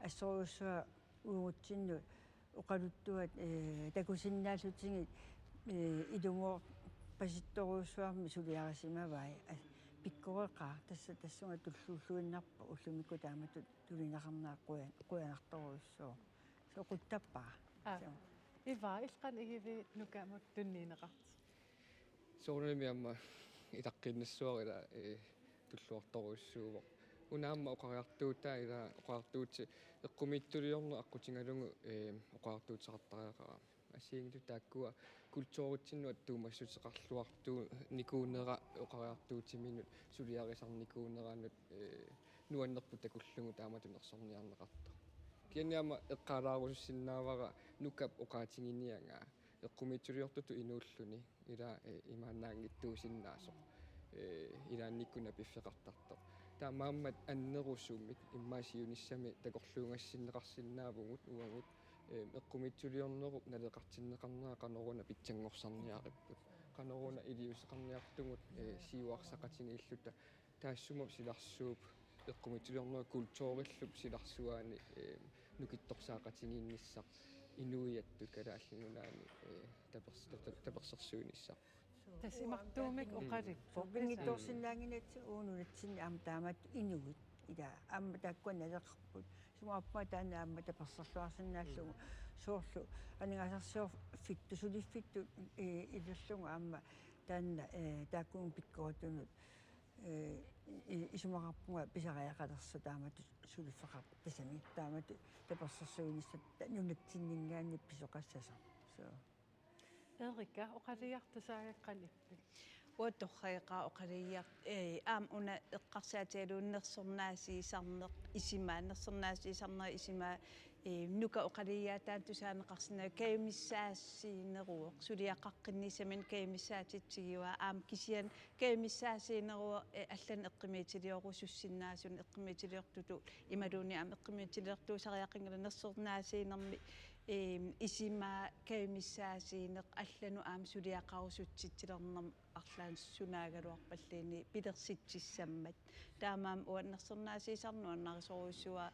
assorujussuaq uagutsinnut oqaluttuat, eh, takusinnaallutigit, eh, ilumoorpasittorujussuarmik suliarisimavai. As-, pikkoreqaaq tassa tassunga tulluulluinnarpoq ullumikkut taamatut tunineqarnera qujan-, qujanartorujussuuvoq. Soorlu quttappara. Aa. Suu. Iva, illit qanoq igivit Nukamut tunniunneqartoq? Soorunami aamma ilaqqiinnassuara ila, eh, tulluartorujussuuvoq. Una aamma oqariartuutaa ila oqariartuutit eqqumiitsuliorneq aqqutigalugu, eh, oqariartuuteqartariaqarami. Assigiinngitsut taakkua kulturitsinnut attuumassuteqarluartuunikuunera oqariartuutiminut suliarisarnikuuneranut, eh, nuannerput takullugu taamatut nersorniarneqartoq. Kisianni aamma eqqaalaarusussinnaavara Nukap oqaatiginiagaa eqqumiitsuliortutut inuulluni ila, eh, imaannaanngitsuusinnaasoq. Eh, ilaannikkut napiffeqartartoq. Taamaammat annerusumik immaqa siunissami takorluugassinneqarsinnaavugut uagut, eh, eqqumiitsuliornerup naleqartinneqarnera qanoruna pitsanngorsarniaripput. Qanoruna iliuuseqarniartugut, eh, siuarsaqatigiilluta. Taassuma silarsuup eqqumiitsuliornerup kulturillu silarsuaani, eh, nukittorsaaqatigiinnissaq inuiattut Kalaallit Nunaanni, eh, tapers-, taper-, tapersersuinissaq. Tassa imartuumik oqalippoq. Pinngitsoorsinnaannginnatsigit uagut nunatsinni aamma taamatut inuit. Ila aamma taakkua naleqarput. Isumaqarpunga taanna aamma taperserluarsinnaallugu. Soorlu aningaasarsiorfittut, suliffittut, eh, ilillugu aamma taanna, eh, taakkununnga pikkoritunut. Eh, i-, isumaqarpunga pisariaqalersoq taamatut suliffeqartoq tassami. Taamatut tapersersuinissaq ta-, nunatsinninngaanniit pisoqassasoq. Suu. Erika, oqalugiartussaagat qanoq ippit? Uanga torrageqaara oqalugiar-, eh, aamma una eqqarsaatigalugu nersornaasiisarneq isumaa, nersornaasiisarneq isumaa, eh, Nuka oqalugiaat taanna tusaaneqarsinnaavoq kajumissaasiineruvoq, suliaqaqqinnissaminut kajumissaatitsigivaa, aamma kisianni kajumissaasiineruvoq, eh, allanik eqqumiitsuliorussusinnaasunut, eqqumiitsuliortutut imaluunniit aamma eqqumiitsuliortuusariaqanngilaq nersornaasiinermi, eem, isumaa kajumissaasiineq allanut aamma suliaqarusutsitsilernermut arlaannik sunaagaluarpalluunniit pilersitsissammat. Taamaammat uanga nersornaasiisarneq nuannarisorujussuuara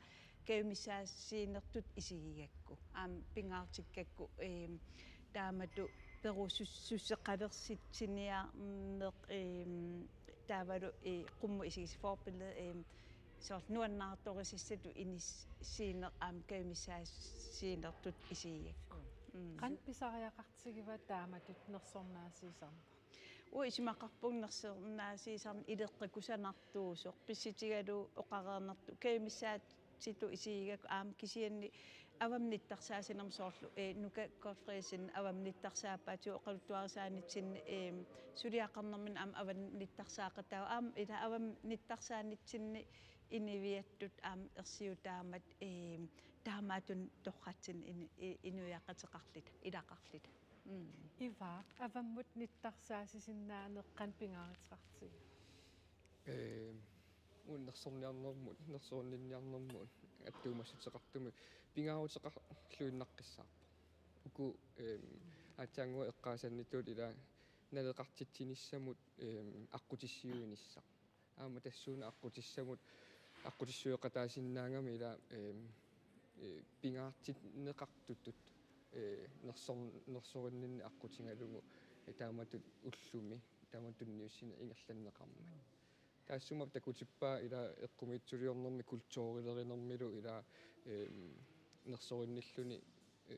kajumissaasiinertut isigigakku. Aamma pingaartikkakku, eem, taamatut perusussuseqalersitsiniarneq, eem, taavalu, eh, qummut isigisi forbillede, eem, soorlu nuannaartorissatut inissiineq aamma kajumissaasiinertut isigigakku. Mm. Qanoq pisariaqartigiva taamatut nersornaasiisarneq? Uanga isumaqarpunga nersornaasiisarneq ileqqakusanartuusoq. Pissutigalugu oqareernertut kajumissaatitut isigigakku aamma kisianni avammut nittarsaasinermi soorlu, eh, Nuka Godtfredsen avammut nittarsaappaatigut oqaluttuarisaanitsinni, eh, suliaqarnerminni aamma avammut nittarsaaqataavoq aamma ila avammut nittarsaanitsinni inuiattut aamma ersiutaammat, eh, taamaattunik torratsinnik inu-, i-, inuiaqateqarluta, ilaqarluta. Mm. Iva, avammut nittarsaasisinnaaneq qanoq pingaaruteqartigiva? Ee, uagut nersorniarnermut, nersorninniarnermut attuumassuteqartumik pingaaruteqarluinnaqqissaarpoq. Uku, eem, aatsaannguaq eqqaasannittuut ila naleqartitsinissamut, eem, aqqutissiuinissaq. Aamma tassuuna aqqutissamut, aqqutissiueqataasinnaagami ila, eem, ee, pingaartinneqartutut, ee, nersor-, nersorinninni aqqutigalugu, ee, taamatut ullumi, taamatut tunniussineq ingerlanneqarmat. Taassuma takutippaa ila eqqumiitsuliornermi kulturilerinermilu ila, eem, nersorinnilluni, ee,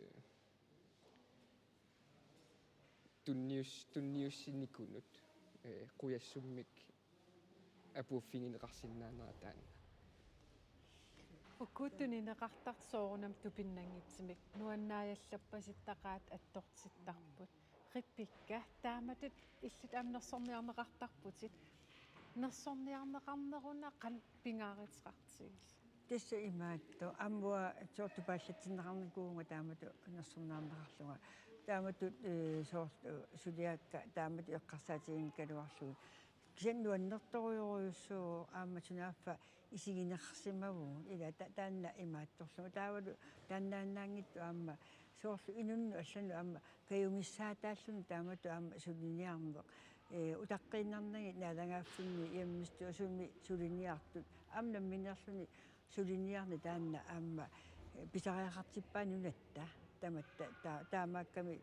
tunnius-, tunniussinikunut, eh, qujassummik apuuffigineqarsinnaanera taanna. Uku tunineqartartut soorunami tupinnanngitsumik nuannaajallappasittaqaat attortittarput. Rebekka, taamatut illit aamma nersorniarneqartarputit. Nersorniarneqarneruna qanoq pingaaruteqartigisoq? Tassa imaattoq, aamma uanga soorlu tupaallatsinneqarnikuuvunga taamatut nersorniarneqarlunga. Taamatut, eh, soorlu suliakka taamatut eqqarsaatiginngikkaluarlugit. Kisianni nuannertorujorujussuuvoq aamma sunaaffa isigineqarsimavugut, ila ta-, taanna imaattorlugu. Taavalu taannaannaanngitsoq aamma soorlu inunnut allanut aamma kajumissaataalluni taamatut aamma suliniarneq. Eh, utaqqiinnarnagit naalagaaffinni hjemmestuesumi suliniartut. Aamma nammineerluni suliniarneq taanna aamma, eh, pisariaqartippaa nunatta. Tamatta ta-, taamaakkami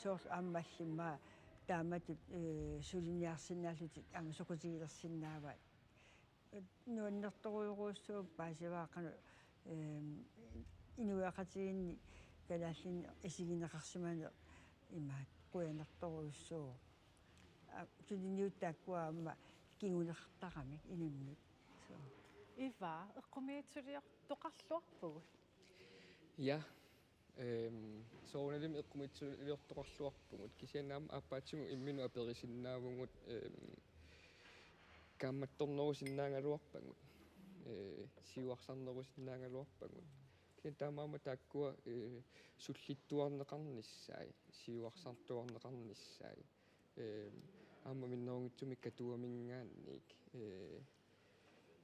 soorlu aamma allimmaa taamatut, eh, suliniarsinnaallutik aamma soqutigilersinnaavaat. Nuannertorujorujussuuvoq paasivara qanoq, ehm, inuiaqatigiinni kalaallinik isigineqarsimaneq imaattoq qujanartorujussuuvoq. Aa, suliniutit taakkua aamma kinguneqartaramik inunnut. So. Iva, eqqumiitsuliortoqarluarpugut? Ja, ehm, soorunalimi eqqumiitsuliortoqarluarpugut. Kisianni aamma aappaatsigut imminut aperisinnaavugut, ehm, kaammattornerusinnaagaluarpagut, eh, siuarsarnerusinnaagaluarpagut. Kisianni taamaammat taakkua, eh, sullittuarneqarnissaat, siuarsartuarneqarnissaat. Eh, aamma minnerunngitsumik Katuaminngaanniit, eh,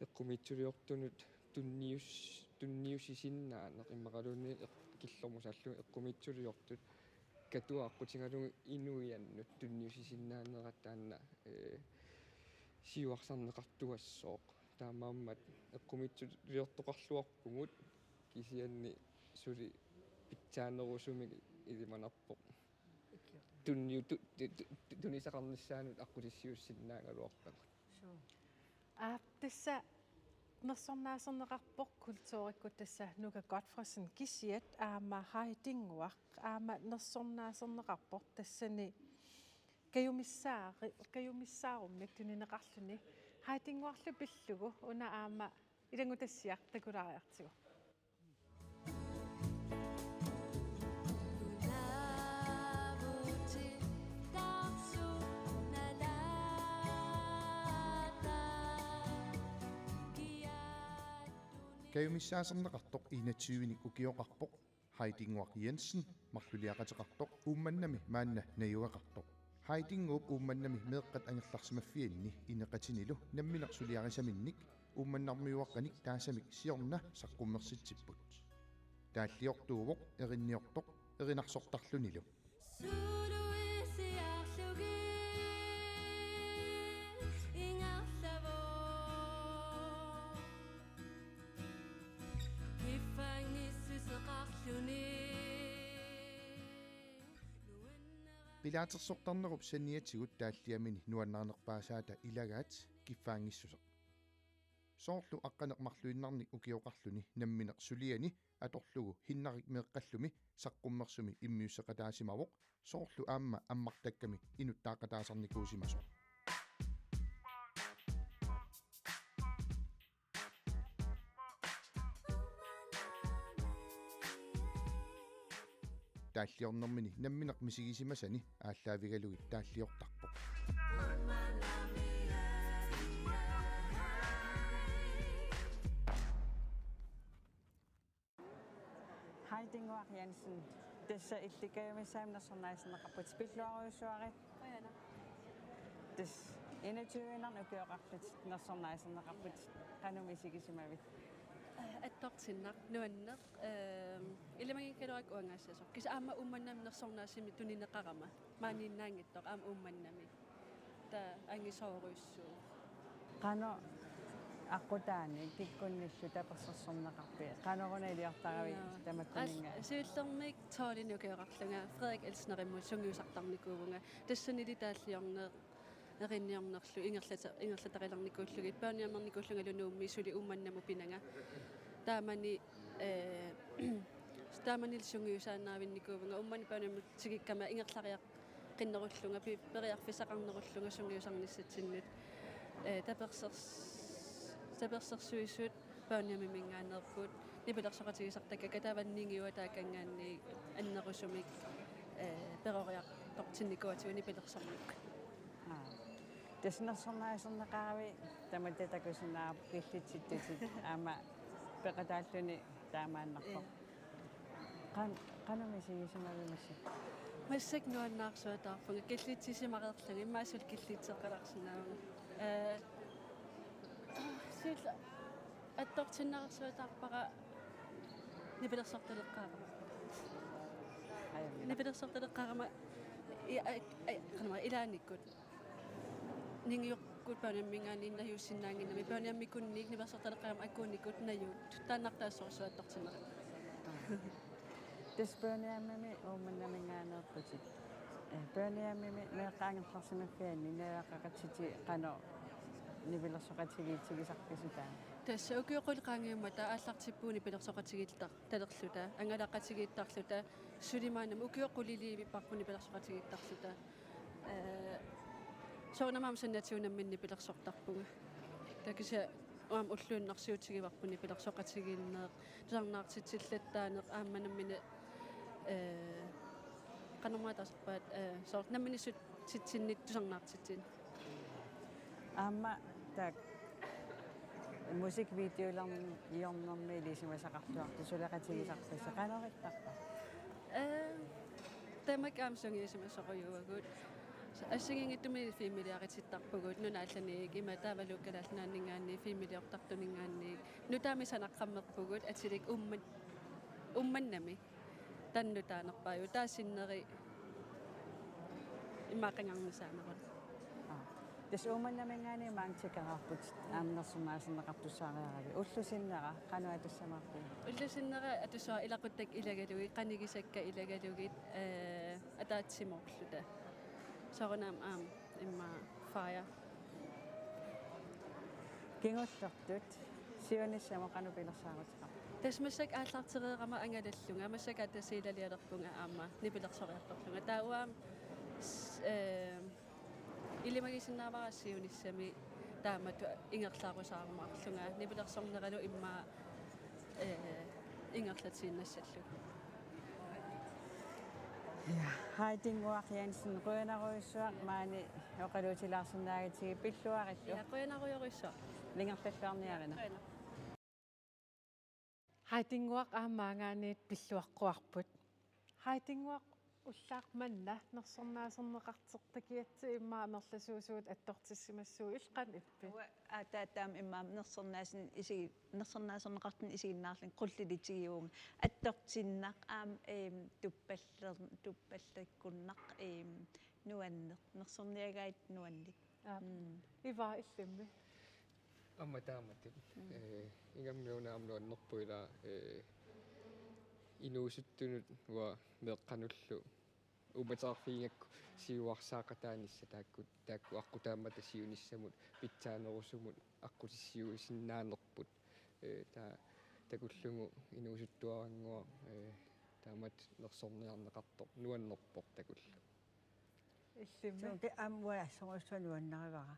eqqumiitsuliortunut tunnius-, tunniussisinnaaneq immaqaluunniit eq-, killormut saallu eqqumiitsuliortut Katuaq aqqutigalugu inuiannut tunniussisinnaanera taanna, eh, siuarsarneqartuassooq. Taamaammat eqqumiitsuliortoqarluarpugut kisianni suli pitsaanerusumik ilimanarpoq. Tunniu-, tu-, tu-, tu-, tunisaqarnissaanut aqqutissiuussinnaagaluarpagut. Suu. Aap, tassa nersornaaserneqarpoq kulturikkut tassa Nuka Godtfredsen kisiat aamma Heidinnguaq aamma nersornaaserneqarpoq tassani kajumissaari-, kajumissaarummik tunineqarluni. Heidinnguarlu pillugu una aamma ilanngutassiaq takulaariartigu. Kajumissaaserneqartoq enogtyvenik ukioqarpoq Heidinnguaq Jensen, marluliaqateqartoq Uummannami maanna najugaqartoq. Heidinnguup Uummannami meeqqat angerlarsimaffianni ineqatinilu nammineq suliarisaminnik Uummannarmiuaqqanik taasamik siorna saqqummersitsipput. Taalliortuuvoq erinniortoq erinarsortarlunilu. Suluisiarlugit ingerlavoq. Kiffaanngissuseqarluni. Pilaatersortarnerup saniatigut taalliamini nuannarinerpaasaata ilagaat kiffaanngissuseq. Soorlu aqqaneq-marluinnarnik ukioqarluni nammineq suliani atorlugu Hinnarik meeqqallumi saqqummersumi immiusseqataasimavoq, soorlu aamma ammartakkami inuttaaqataasarnikuusimasoq. Taalliornermini nammineq misigisimasani aallaavigalugit taalliortarpoq. Heidinnguaq Jensen, tassa illit kajumissaamik nersornaaserneqarputit, pilluarujussuarit. Qujanaq. Tassa enogtyve-nit ukioqarlutit nersornaaserneqarputit, qanoq misigisimavit? Attortinnaq, nuanneq, ehm, ilimaginngikkaluarakku uangaassasoq. Kisianni aamma Uummannami nersornaasumik tunineqarama maaniinnaanngitsoq aamma Uummannami. Taava angisoorujussuuvoq. Qanoq aqqutaani kikkunnillu tapersersorneqarpit? Qanoruna iliortaravit? Joo. Tamattuninnga. Al-, siullermik tolvini ukioqarlunga Frederik Elsnerimut sungiusartarnikuuvunga. Tassanili taalliorneq erinniornerlu ingerlata-, ingerlatalernikuullugit, børnehjemernikuullungalu Nuummi, suli Uummannamut pinanga. Taamani, eh, taamanili sungiusaannarnikuuvunga, Uummannamut børnehjemut tikikkama ingerlariaq-, qinnerullunga pi-, periarfissaqarnerullunga sungiusarnissatsinnut. Ee, tapersers-, tapersersuisut Børnehjemiminngaanneerput, nipilersoqatigisartakkakka taava ningiuataakanngaanniit annerusumik, ee, peroriartortinnikuuatigut nipilersornikkut. Aa. Tassa nersornaaserneqaravit tamatta takusinnaavarput killitsittutit aamma peqataalluni taamaannarpoq. Ee. Qan-, qanoq misigisimaviuk massakkut? Massakkut nuannaarsuataarpunga, killitsisimareerlunga, immaqa suli killitseqqalaarsinnaavunga. Ee, suli attortinneqarsuataarpara nipilersortaleqqaarama. Ajunngilaq. Nipilersortaleqqaarama i-, ai-, ai-, qanormaa ilaannikkut. Ningiukkut Børnehjemiminngaanniit najuussinnaannginnami, børnehjemmikunniit nipilersortaleqqaarama akuunikut najuuttut. Taannartaassorsuaq attortinneqarpoq. Tassa Børnehjemimi Uummannaminngaanneerputit. Ee, Børnehjemimi meeqqat angerlarsimaffianni najugaqaqatitit qanoq nipilersoqatigiitsigisarpisiuk taanna? Tassa ukiut qulit qaangiummata aallartippugut nipilersoqatigiittarluta, angalaqatigiittarluta, suli maannamut ukiut quliliivipparput nipilersoqatigiittarluta. Ee, soorunami aamma saniatigut nammineq nipilersortarpunga. Taava kisianni aamma ulluinnarsiutigivarput nipilersoqatigiinneq, tusarnaartitsillattaaneq aamma nammineq, ee, qanormaa taasarpaat, ee, soorlu nammineq sutitsinnik tusarnaartitsineq. Aamma taakku musikvideolerniornermi ilisimasaqarluartut suleqatigisarpassi, qanoq ittarpa? Ee, tamakku aamma sungiusimasorujuuagut. Assigiinngitsumik filmiliaritittarpugut, nunat allanit ima taavalu Kalaallit Nunaanninngaanniit filmiliortartuninngaanniit. Nutaamik sanaqqammerpugut atilik Uumman-, Uummannami. Taanna nutaanerpaajuvoq, taava sinneri immaqa qangarnisaaneruna. Aa. Tassa Uummannaminngaanniit maanga tikeraarputit aamma nersornaaserneqartussaariaravit. Ullup sinnera qanoq atussamaarpiuk? Ullup sinnera atussavara ilaquttakka ilagalugit, qanigisakka ilagalugit, ee, ataatsimoorluta. Soorunami aamma immaqa fire. Kingullertut siunissamut qanoq pilersaaruteqarpa? Tassa massakkut aallartereerama angalallunga, massakkut Tasiilalialerpunga aamma nipilersoriartorlunga. Taava aamma s-, ee, ilimagisinnaavara siunissami taamatut ingerlarusaarumaarlunga, nipilersorneralu immaqa, ee, ingerlatiinnassallugu. Ja, Heidinnguaq Jensen, qujanarujussuaq maani oqaluutilaarsinnaagatsigit, pilluaritsi. Ja, qujanarujorujussuaq. Ingerlalluarniarina. Qujanaq. Heidinnguaq aamma maangaanniit pilluaqquarput. Heidinnguaq, ullaaq manna nersornaaserneqartoq takiatsi immaqa amerlasuusugut attortissimassuugut, illit qanoq ippit? Uanga aatsaat taama immaqa nersornaaserneq isigi-, nersornaaserneqartunik isiginnaarlunga qullilitigivunga, attortinnaq aamma, eem, tuppaller-, tuppallakkunnaq, eem, nuanneq, nersorniagaat nuannik. Aap. Mm. Iva, illimmi? Aamma taamatut. Mm. Ee, ingammik una aamma nuannerpoq ila, ee, inuusuttunut uanga meeqqanullu uummateqarfigigakku siuarsaaqataanissaq taakku, taakku aqqutaammata siunissamut pitsaanerusumut aqqutissiuisinnaanerput. Ee, taava takullugu inuusuttuarannguaq, ee, taamatut nersorniarneqartoq nuannerpoq takullugu. Illimmi? Soorlu aamma uanga assorujussuaq nuannarivara.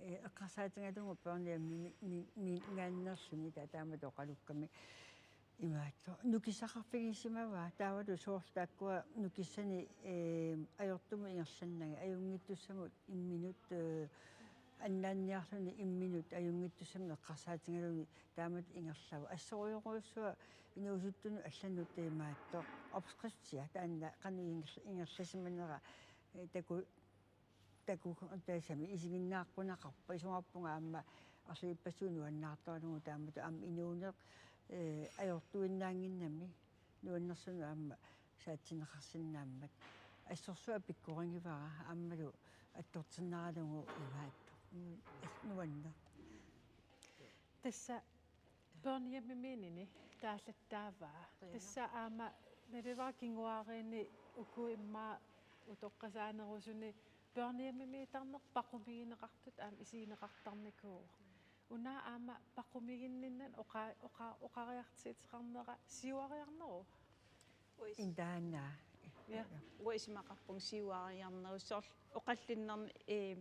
Ee, eqqarsaatigalugu Børnehjemimi, mi-, mi-, -minngaanneerluni taava taamatut oqalukkami imaattoq nukissaqarfigisimavaa, taavalu soorlu taakkua nukissanik, ee, ajortumut ingerlannagit, ajunngitsussamut imminut, ee, annaanniarluni imminut ajunngitsussamut eqqarsaatigaluni taamatut ingerlavoq. Assorujorujussuaq inuusuttunut allanut imaattoq opskriftia taanna qanoq inger-, ingerlasimanera, ee, taku-, taku-, tassami isiginnaaqquneqarpoq, isumaarpunga aamma arlalippassuit nuannaartaralugu taamatut aamma inuuneq, ee, ajortuinnaannginnami nuannersunut aamma saatsinneqarsinnaammat. Assorsuaq pikkorigivara aammalu attortinnaralugu imaattoq. Nu-, nuanneq. Tassa Børnehjemimiinnini taallattaavaa. Qujanaq. Tassa aamma naluara kinguaariinni uku immaqa utoqqasaanerusuni børnehjemimiittarneq paqumigineqartut aamma isigineqartarnikuuvoq. Una aamma paqumiginninneq oqa-, oqa-, oqariartuuteqarnera siuariarneruvoq? Intaanna. Ja. Uanga isumaqarpunga siuariarnerusoq oqallinnermi, eh,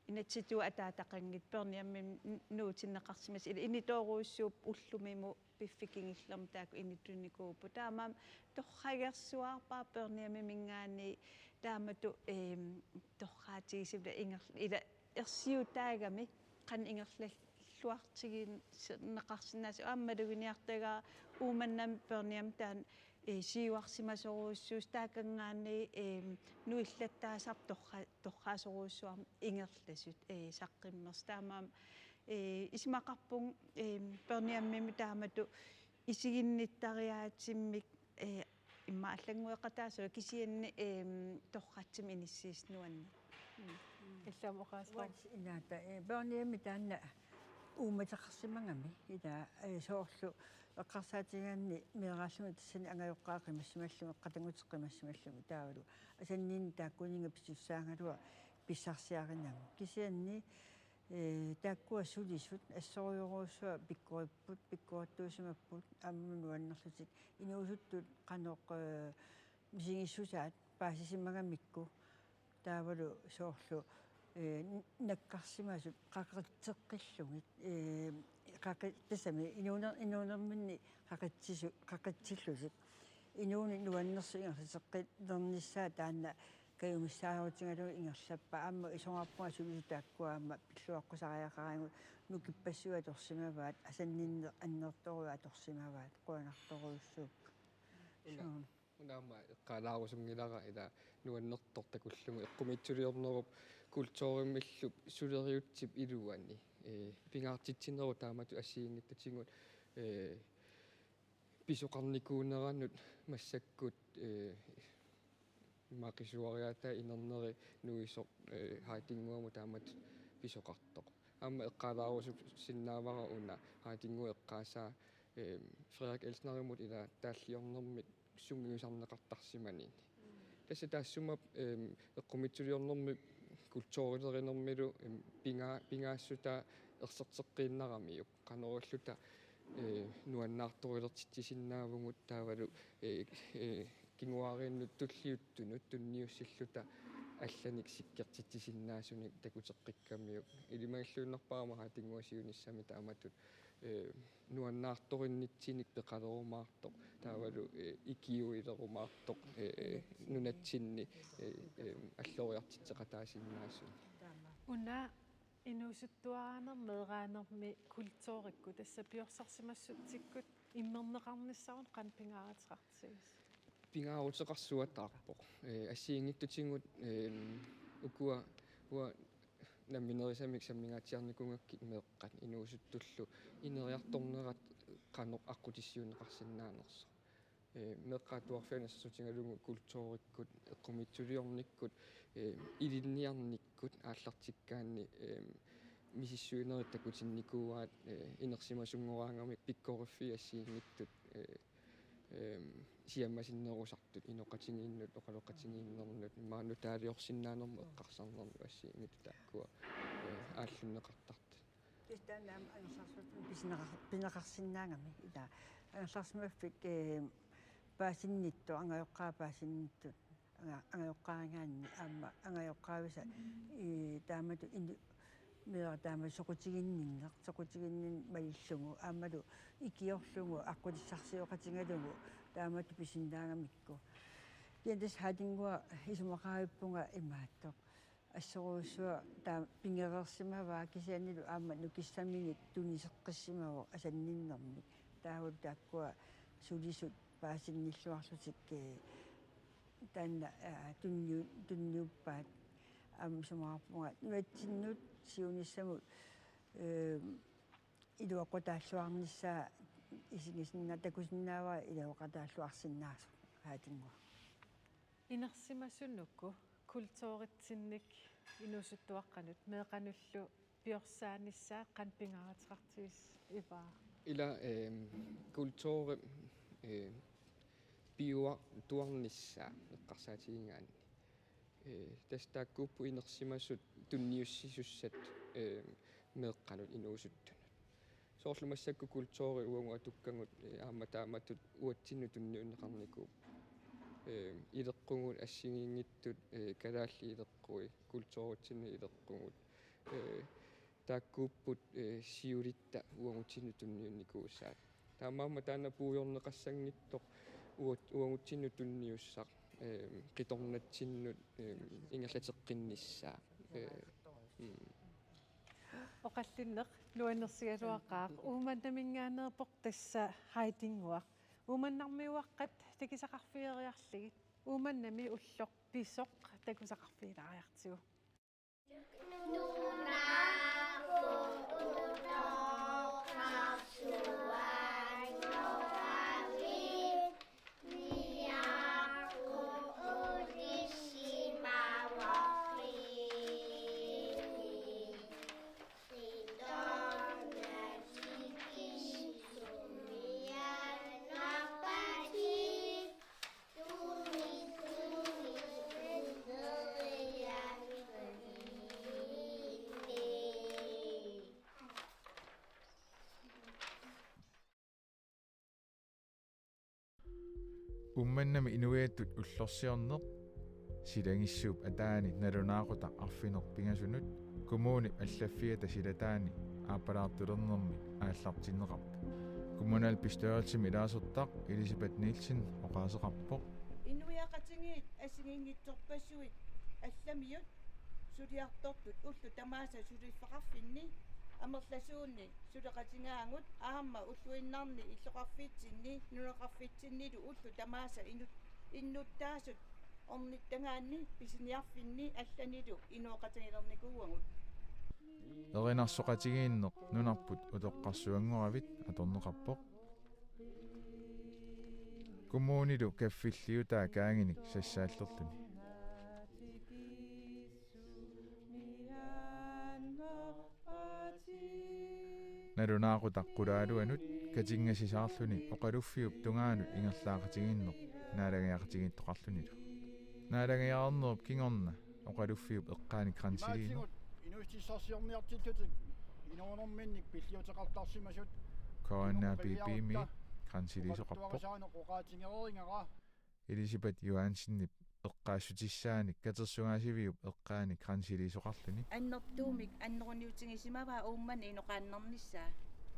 inatsisitigut ataataqanngitsut børnehjemimi nuutinneqarsimasut, ila initoorujussuupput ullumimut piffissap kingullermi taakku inittunikuupput. Taamaammat torragersuarpaa børnehjemiminngaanniit taamatut, eh, torraatigisumik inger-, ila ersiutaagami qanoq ingerlalluartigineqarsinnaasut aamma maluginiartagara Uummannami børnehjemi taanna, eh, siuarsimasorujussuusoq taakanngaanniit, eh, nuillattaasarput torra-, torraasorujussuarmik ingerlasut, eh, saqqummersut. Taamaammat, eh, isumaqarpunga, eh, børnehjemimi taamatut isiginnittariaatimmik, eh, immaqa allanngueqataasoq kisianni, ehm, torratsimik inissiisut nuanneq. Mm. Illit aamma oqaaseqarpa? Uanga inaata, eh, børnehjemi taanna uummateqarsimagami, ila, eh, soorlu eqqarsaatigigaanni meeraalluni tassani angajoqqaat qimassimallugit, eqqatanngutit qimassimallugit taavalu asanninneq taakkuninnga pisussaagaluaq pissarsiarinagu. Kisianni, eh, taakkua sulisut assorujussuaq pikkoripput, pikkorittuusimapput, aamma nuannerlutik inuusuttut qanoq, eh, misigissusaat paasisimagamikku. Taavalu soorlu, eh, n-, nakkarsimasut qaqitseqqillugit, eh, qaqi-, tassami inuuner-, inuunerminni qaqitsisu-, qaqitsillutik. Inuuneq nuannersut ingerlateqqilernissaa taanna kajumissaarutigalugu ingerlappaat. Aamma isumaqarpunga sulisut taakkua aamma pilluaqqusariaqaraangat nukippassuit atorsimavaat, asanninneq annertoorujussuaq atorsimavaat, qujanartorujussuupput. Una. Suu. Una aamma eqqaalaarusunngilara ila nuannertoq takullugu eqqumiitsuliornerup kulturimillu suleriutsip iluani, eh, pingaartitsinerup taamatut assigiinngitsutigut, eh, pisoqarnikuuneranut massakkut, eh, immaqa qisuariaataa inerneri nuisoq, eh, Hajdinnguamut taamatut pisoqartoq. Aamma eqqaalaarusussinnaavara una Hajdinnguup eqqaasaa, eh, Frederik Elsnerimut ila taalliornermik sungiusarneqartarsimanini. Tassa taassuma, ehm, eqqumiitsuliornermi kulturilerinermilu, ehm, pinga-, pingaassutaa erserteqqiinnaramiuk. Qanoq ililluta, eh, nuannaartorilertitsisinnaavugut taavalu, eh, eh, kinguaariinnut tulliuttunut tunniussilluta allanik sikkertitsisinnaasunik takuteqqikkamiuk. Ilimagilluinnarpara aamma Hajdinnguaq siunissami taamatut, eh, nuannaartorinnitsinik peqalerumaartoq, taavalu, eh, ikiuilerumaartoq, eh, nunatsinni, eh, eh, alloriartitseqataasinnaasunik. Una inuusuttuaraanermi meeraanermi kulturikkut, tassa piorsarsimassutsikkut immerneqarnissarut qanoq pingaaruteqartigisit? Pingaaruteqarsuataarpoq. Eh, assigiinngitsutigut, eh, ukua, uanga namminerisamik sammingaatsiarnikuugakkit meeqqat inuusuttullu ineriartornerat qanoq aqqutissiuunneqarsinnaanersoq. Eh, meeqqat atuarfianni assersuutigalugu kulturikkut, eqqumiitsuliornikkut, eh, ilinniarnikkut aallartikkaanni, eh, misissuinerit takutinnikuuaat, eh, inersimasunngoraangamik pikkoriffiit assigiinngitsut, eh, ehm, siammasinnerusartut inoqatigiinnut, oqaloqatigiinnernut, immaqa nutaaliorsinnaanermut eqqarsarnermut assigiinngitsut taakkua, eh, aallunneqartartut. Tassa taanna aamma angerlarsimaffimmi pisineqar-, pineqarsinnaagami, ila angerlarsimaffik, eh, paasinnittut, angajoqqaat paasinnittut, anga-, angajoqqaarigaanni aamma angajoqqaavisa, eh, taamatut inu-, meeraq taama soqutiginninneq, soqutiginninneq malillugu, aammalu ikiorlugu, aqqutissarsioqatigalugu, taamatut pisinnaagamikku. Kisianni tassa Hajdinnguaq isumaqarivippunga imaattoq. Assorujussuaq taava pigereersimavaa kisiannilu aamma nukissaminit tuniseqqissimavoq asanninnermik. Taavalu taakkua sulisut paasinnilluarlutik, eh, taanna, eh, tunniu-, tunniuppaat aamma isumaqarpunga nunatsinnut siunissamut, eh, iluaqutaalluarnissaa isigisinna-, takusinnaavara iluaqutaalluarsinnaasoq Hajdinnguaq. Inersimasunut uku kulturitsinnik inuusuttuaqqanut meeqqanullu piorsaanissaa qanoq pingaaruteqartigisit, Ivaa? Ila, ehm, kulturi, eh, piuartuarnissaa eqqarsaatigigaanni. Eh, tassa taakkuupput inersimasut tunniussisussat, eh, meeqqanut inuusuttunut. Soorlu massakkut kulturi uagut atukkagut, eh, aamma taamatut uatsinnut tunniunneqarnikuupput. Ee, ileqqugut assigiinngitsut, ee, kalaallit ileqqui, kulturitsinnut ileqqugut. Ee, taakkuupput, ee, siulitta uagutsinnut tunniunnikuusaat. Taamaammat taanna puigorneqassanngitsoq uat-, uagutsinnut tunniussaq, ee, qitornatsinnut, ee, ingerlateqqinnissaa. Ee, mm. Oqallinneq nuannersigaluaqaaq. Uummannaminngaanneerpoq tassa Heidinnguaq. Uummannarmiuaqqat takusaqarfigeriarlugit. Uummannami ulloq pisoq takusaqarfigilaariartigu. Uummannami inuiattut ullorsiorneq silagissuup ataani nalunaaqutaq arfineq pingasunut kommunip allaffiata silataani aappalaartulernermik aallartinneqarpoq. Kommunalbestyrelsimi ilaasortaq Elisabeth Nielsen oqaaseqarpoq. Inuiaqatigiit assigiinngitsorpassuit allamiut suliartortut ullut tamaasa suliffeqarfinni amerlasuuni suleqatigaagut aamma ulluinnarni illoqarfitsinni nunaqarfitsinnilu ullut tamaasa inut-, innuttaasut ornittagaanni pisiniarfinni allanilu inooqatigilernikuuagut. Erinarsoqatigiinneq nunarput utoqqarsuanngoravit atorneqarpoq. Kommunilu kaffilliutaa kaanginik sassaallerluni. Nalunaaqutaq qulaaluanut katinngasisaarluni oqaluffiup tungaanut ingerlaaqatigiinneq naalagiaqatigiittoqarlunilu. Naalagiaarnerup kingorna oqaluffiup eqqaani kransiliineq. Inuussutissarsiorniartittutik inuunerminnik pilliuteqartarsimasut. K N R B B-mi kransiliisoqarpoq. Oqaluttuarisaaneq oqaatigereeringara. Elisabeth Johansenip eqqaassutissaanik katersugaasiviup eqqaani kransiliisoqarluni. Annertuumik anneruniutigisimavaa Uummannap inoqaannarnissaa.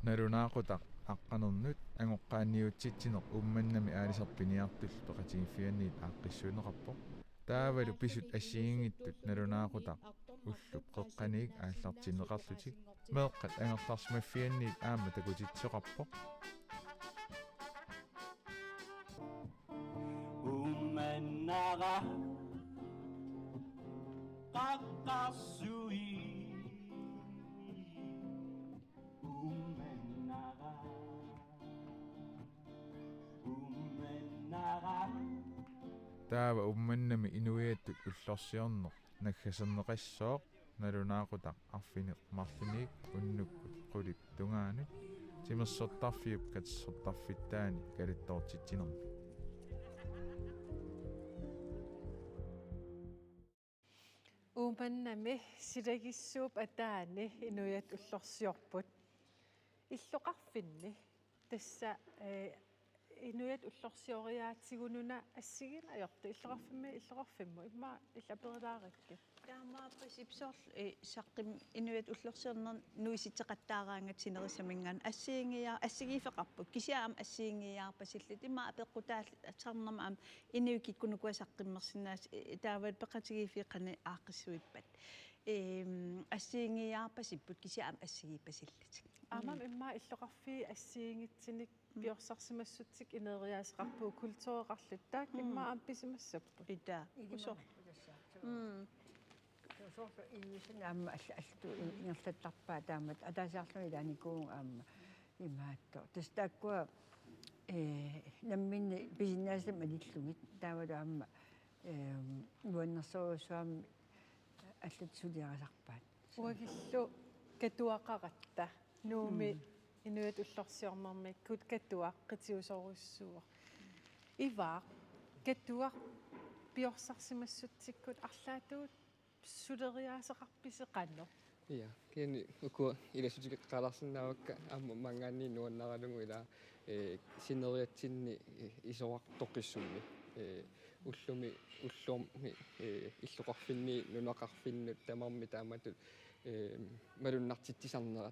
Nalunaaqutaq aqqanernut angoqqaanniutsitsineq Uummannami aalisartut piniartullu peqatigiiffianniit aaqqissuunneqarpoq. Taavalu pisut assigiinngitsut nalunaaqutaq ullup qeqqaniit aallartinneqarlutik meeqqat angerlarsimaffianniit aamma takutitsisoqarpoq. Uummannara qaqqarsui. Uummannara. Uummannara. Taava Uummannami inuiattut ullorsiorneq naggaserneqassooq nalunaaqutaq arfineq-marlunnik unnukkut qulip tungaanut timersortarfiup katersortarfittaani kalattoortitsinermi. Uummannami silagissuup ataani inuiattut ullorsiorput. Illoqarfinni tassa, ee, inuiattut ullorsioriaatsigununa assigiinngitsorpassuit illoqarfimmi, illoqarfimmut immaqa illit aperilaarikkit. Taamaappassippoq soorlu, ee, saqqum inuiattut ullorsiorneq nuisitseqattaaraangat sinerissaminngaanniit assigiinngia-, assigiiffeqarput. Kisianni aamma assigiinngiiaarpasillutik immaqa apeqqutaasarnermi aamma inuit kikkunnukua saqqummersinnaasut, ee, taavalu peqatigiiffiit qanoq aaqqissuippat. Ehm, assigiinngiiaarpasipput kisianni aamma assigiippasillutik. Aamma mm. Immaqa illoqarfiit assigiinngitsunik mm. Piorsarsimassutsit ineriaaseqarpugut kultureqarlutik taakku mm. Immaqa aamma pisimassapput. Ita. Ilima. Uso. Tassa. Mm. Soorlu inuusunut aamma alla-, allatut ingerlattarpaat taamatut ataasiarluni ilaanikuuvugut aamma imaattoq. Tassa taakkua, eh, namminneq pisinnaasatit malillugit taavalu aamma, eh, nuannersorujussuarmik allatut suliarisarpaat. Uagullu katuaqaratta Nuummi mm. Inuiattut ullorsiornermikkut katuaq qitiusorujussuuvoq. Ivaaq, katuaq piorsarsimassutsikkut arlaatigut suleriaaseqarpisi qanoq? Ja, kisianni uku ilassutigeqqaalaarsinnaavakka aamma maanngaanniit nuannaralugu ilaa, eh, sineriatsinni, eh, isorartoqissummi, eh, Ullumi, ullumi, ee, illoqarfinni, nunaqarfinnut tamarmi taamatut, ee, malunnartitsisarnera.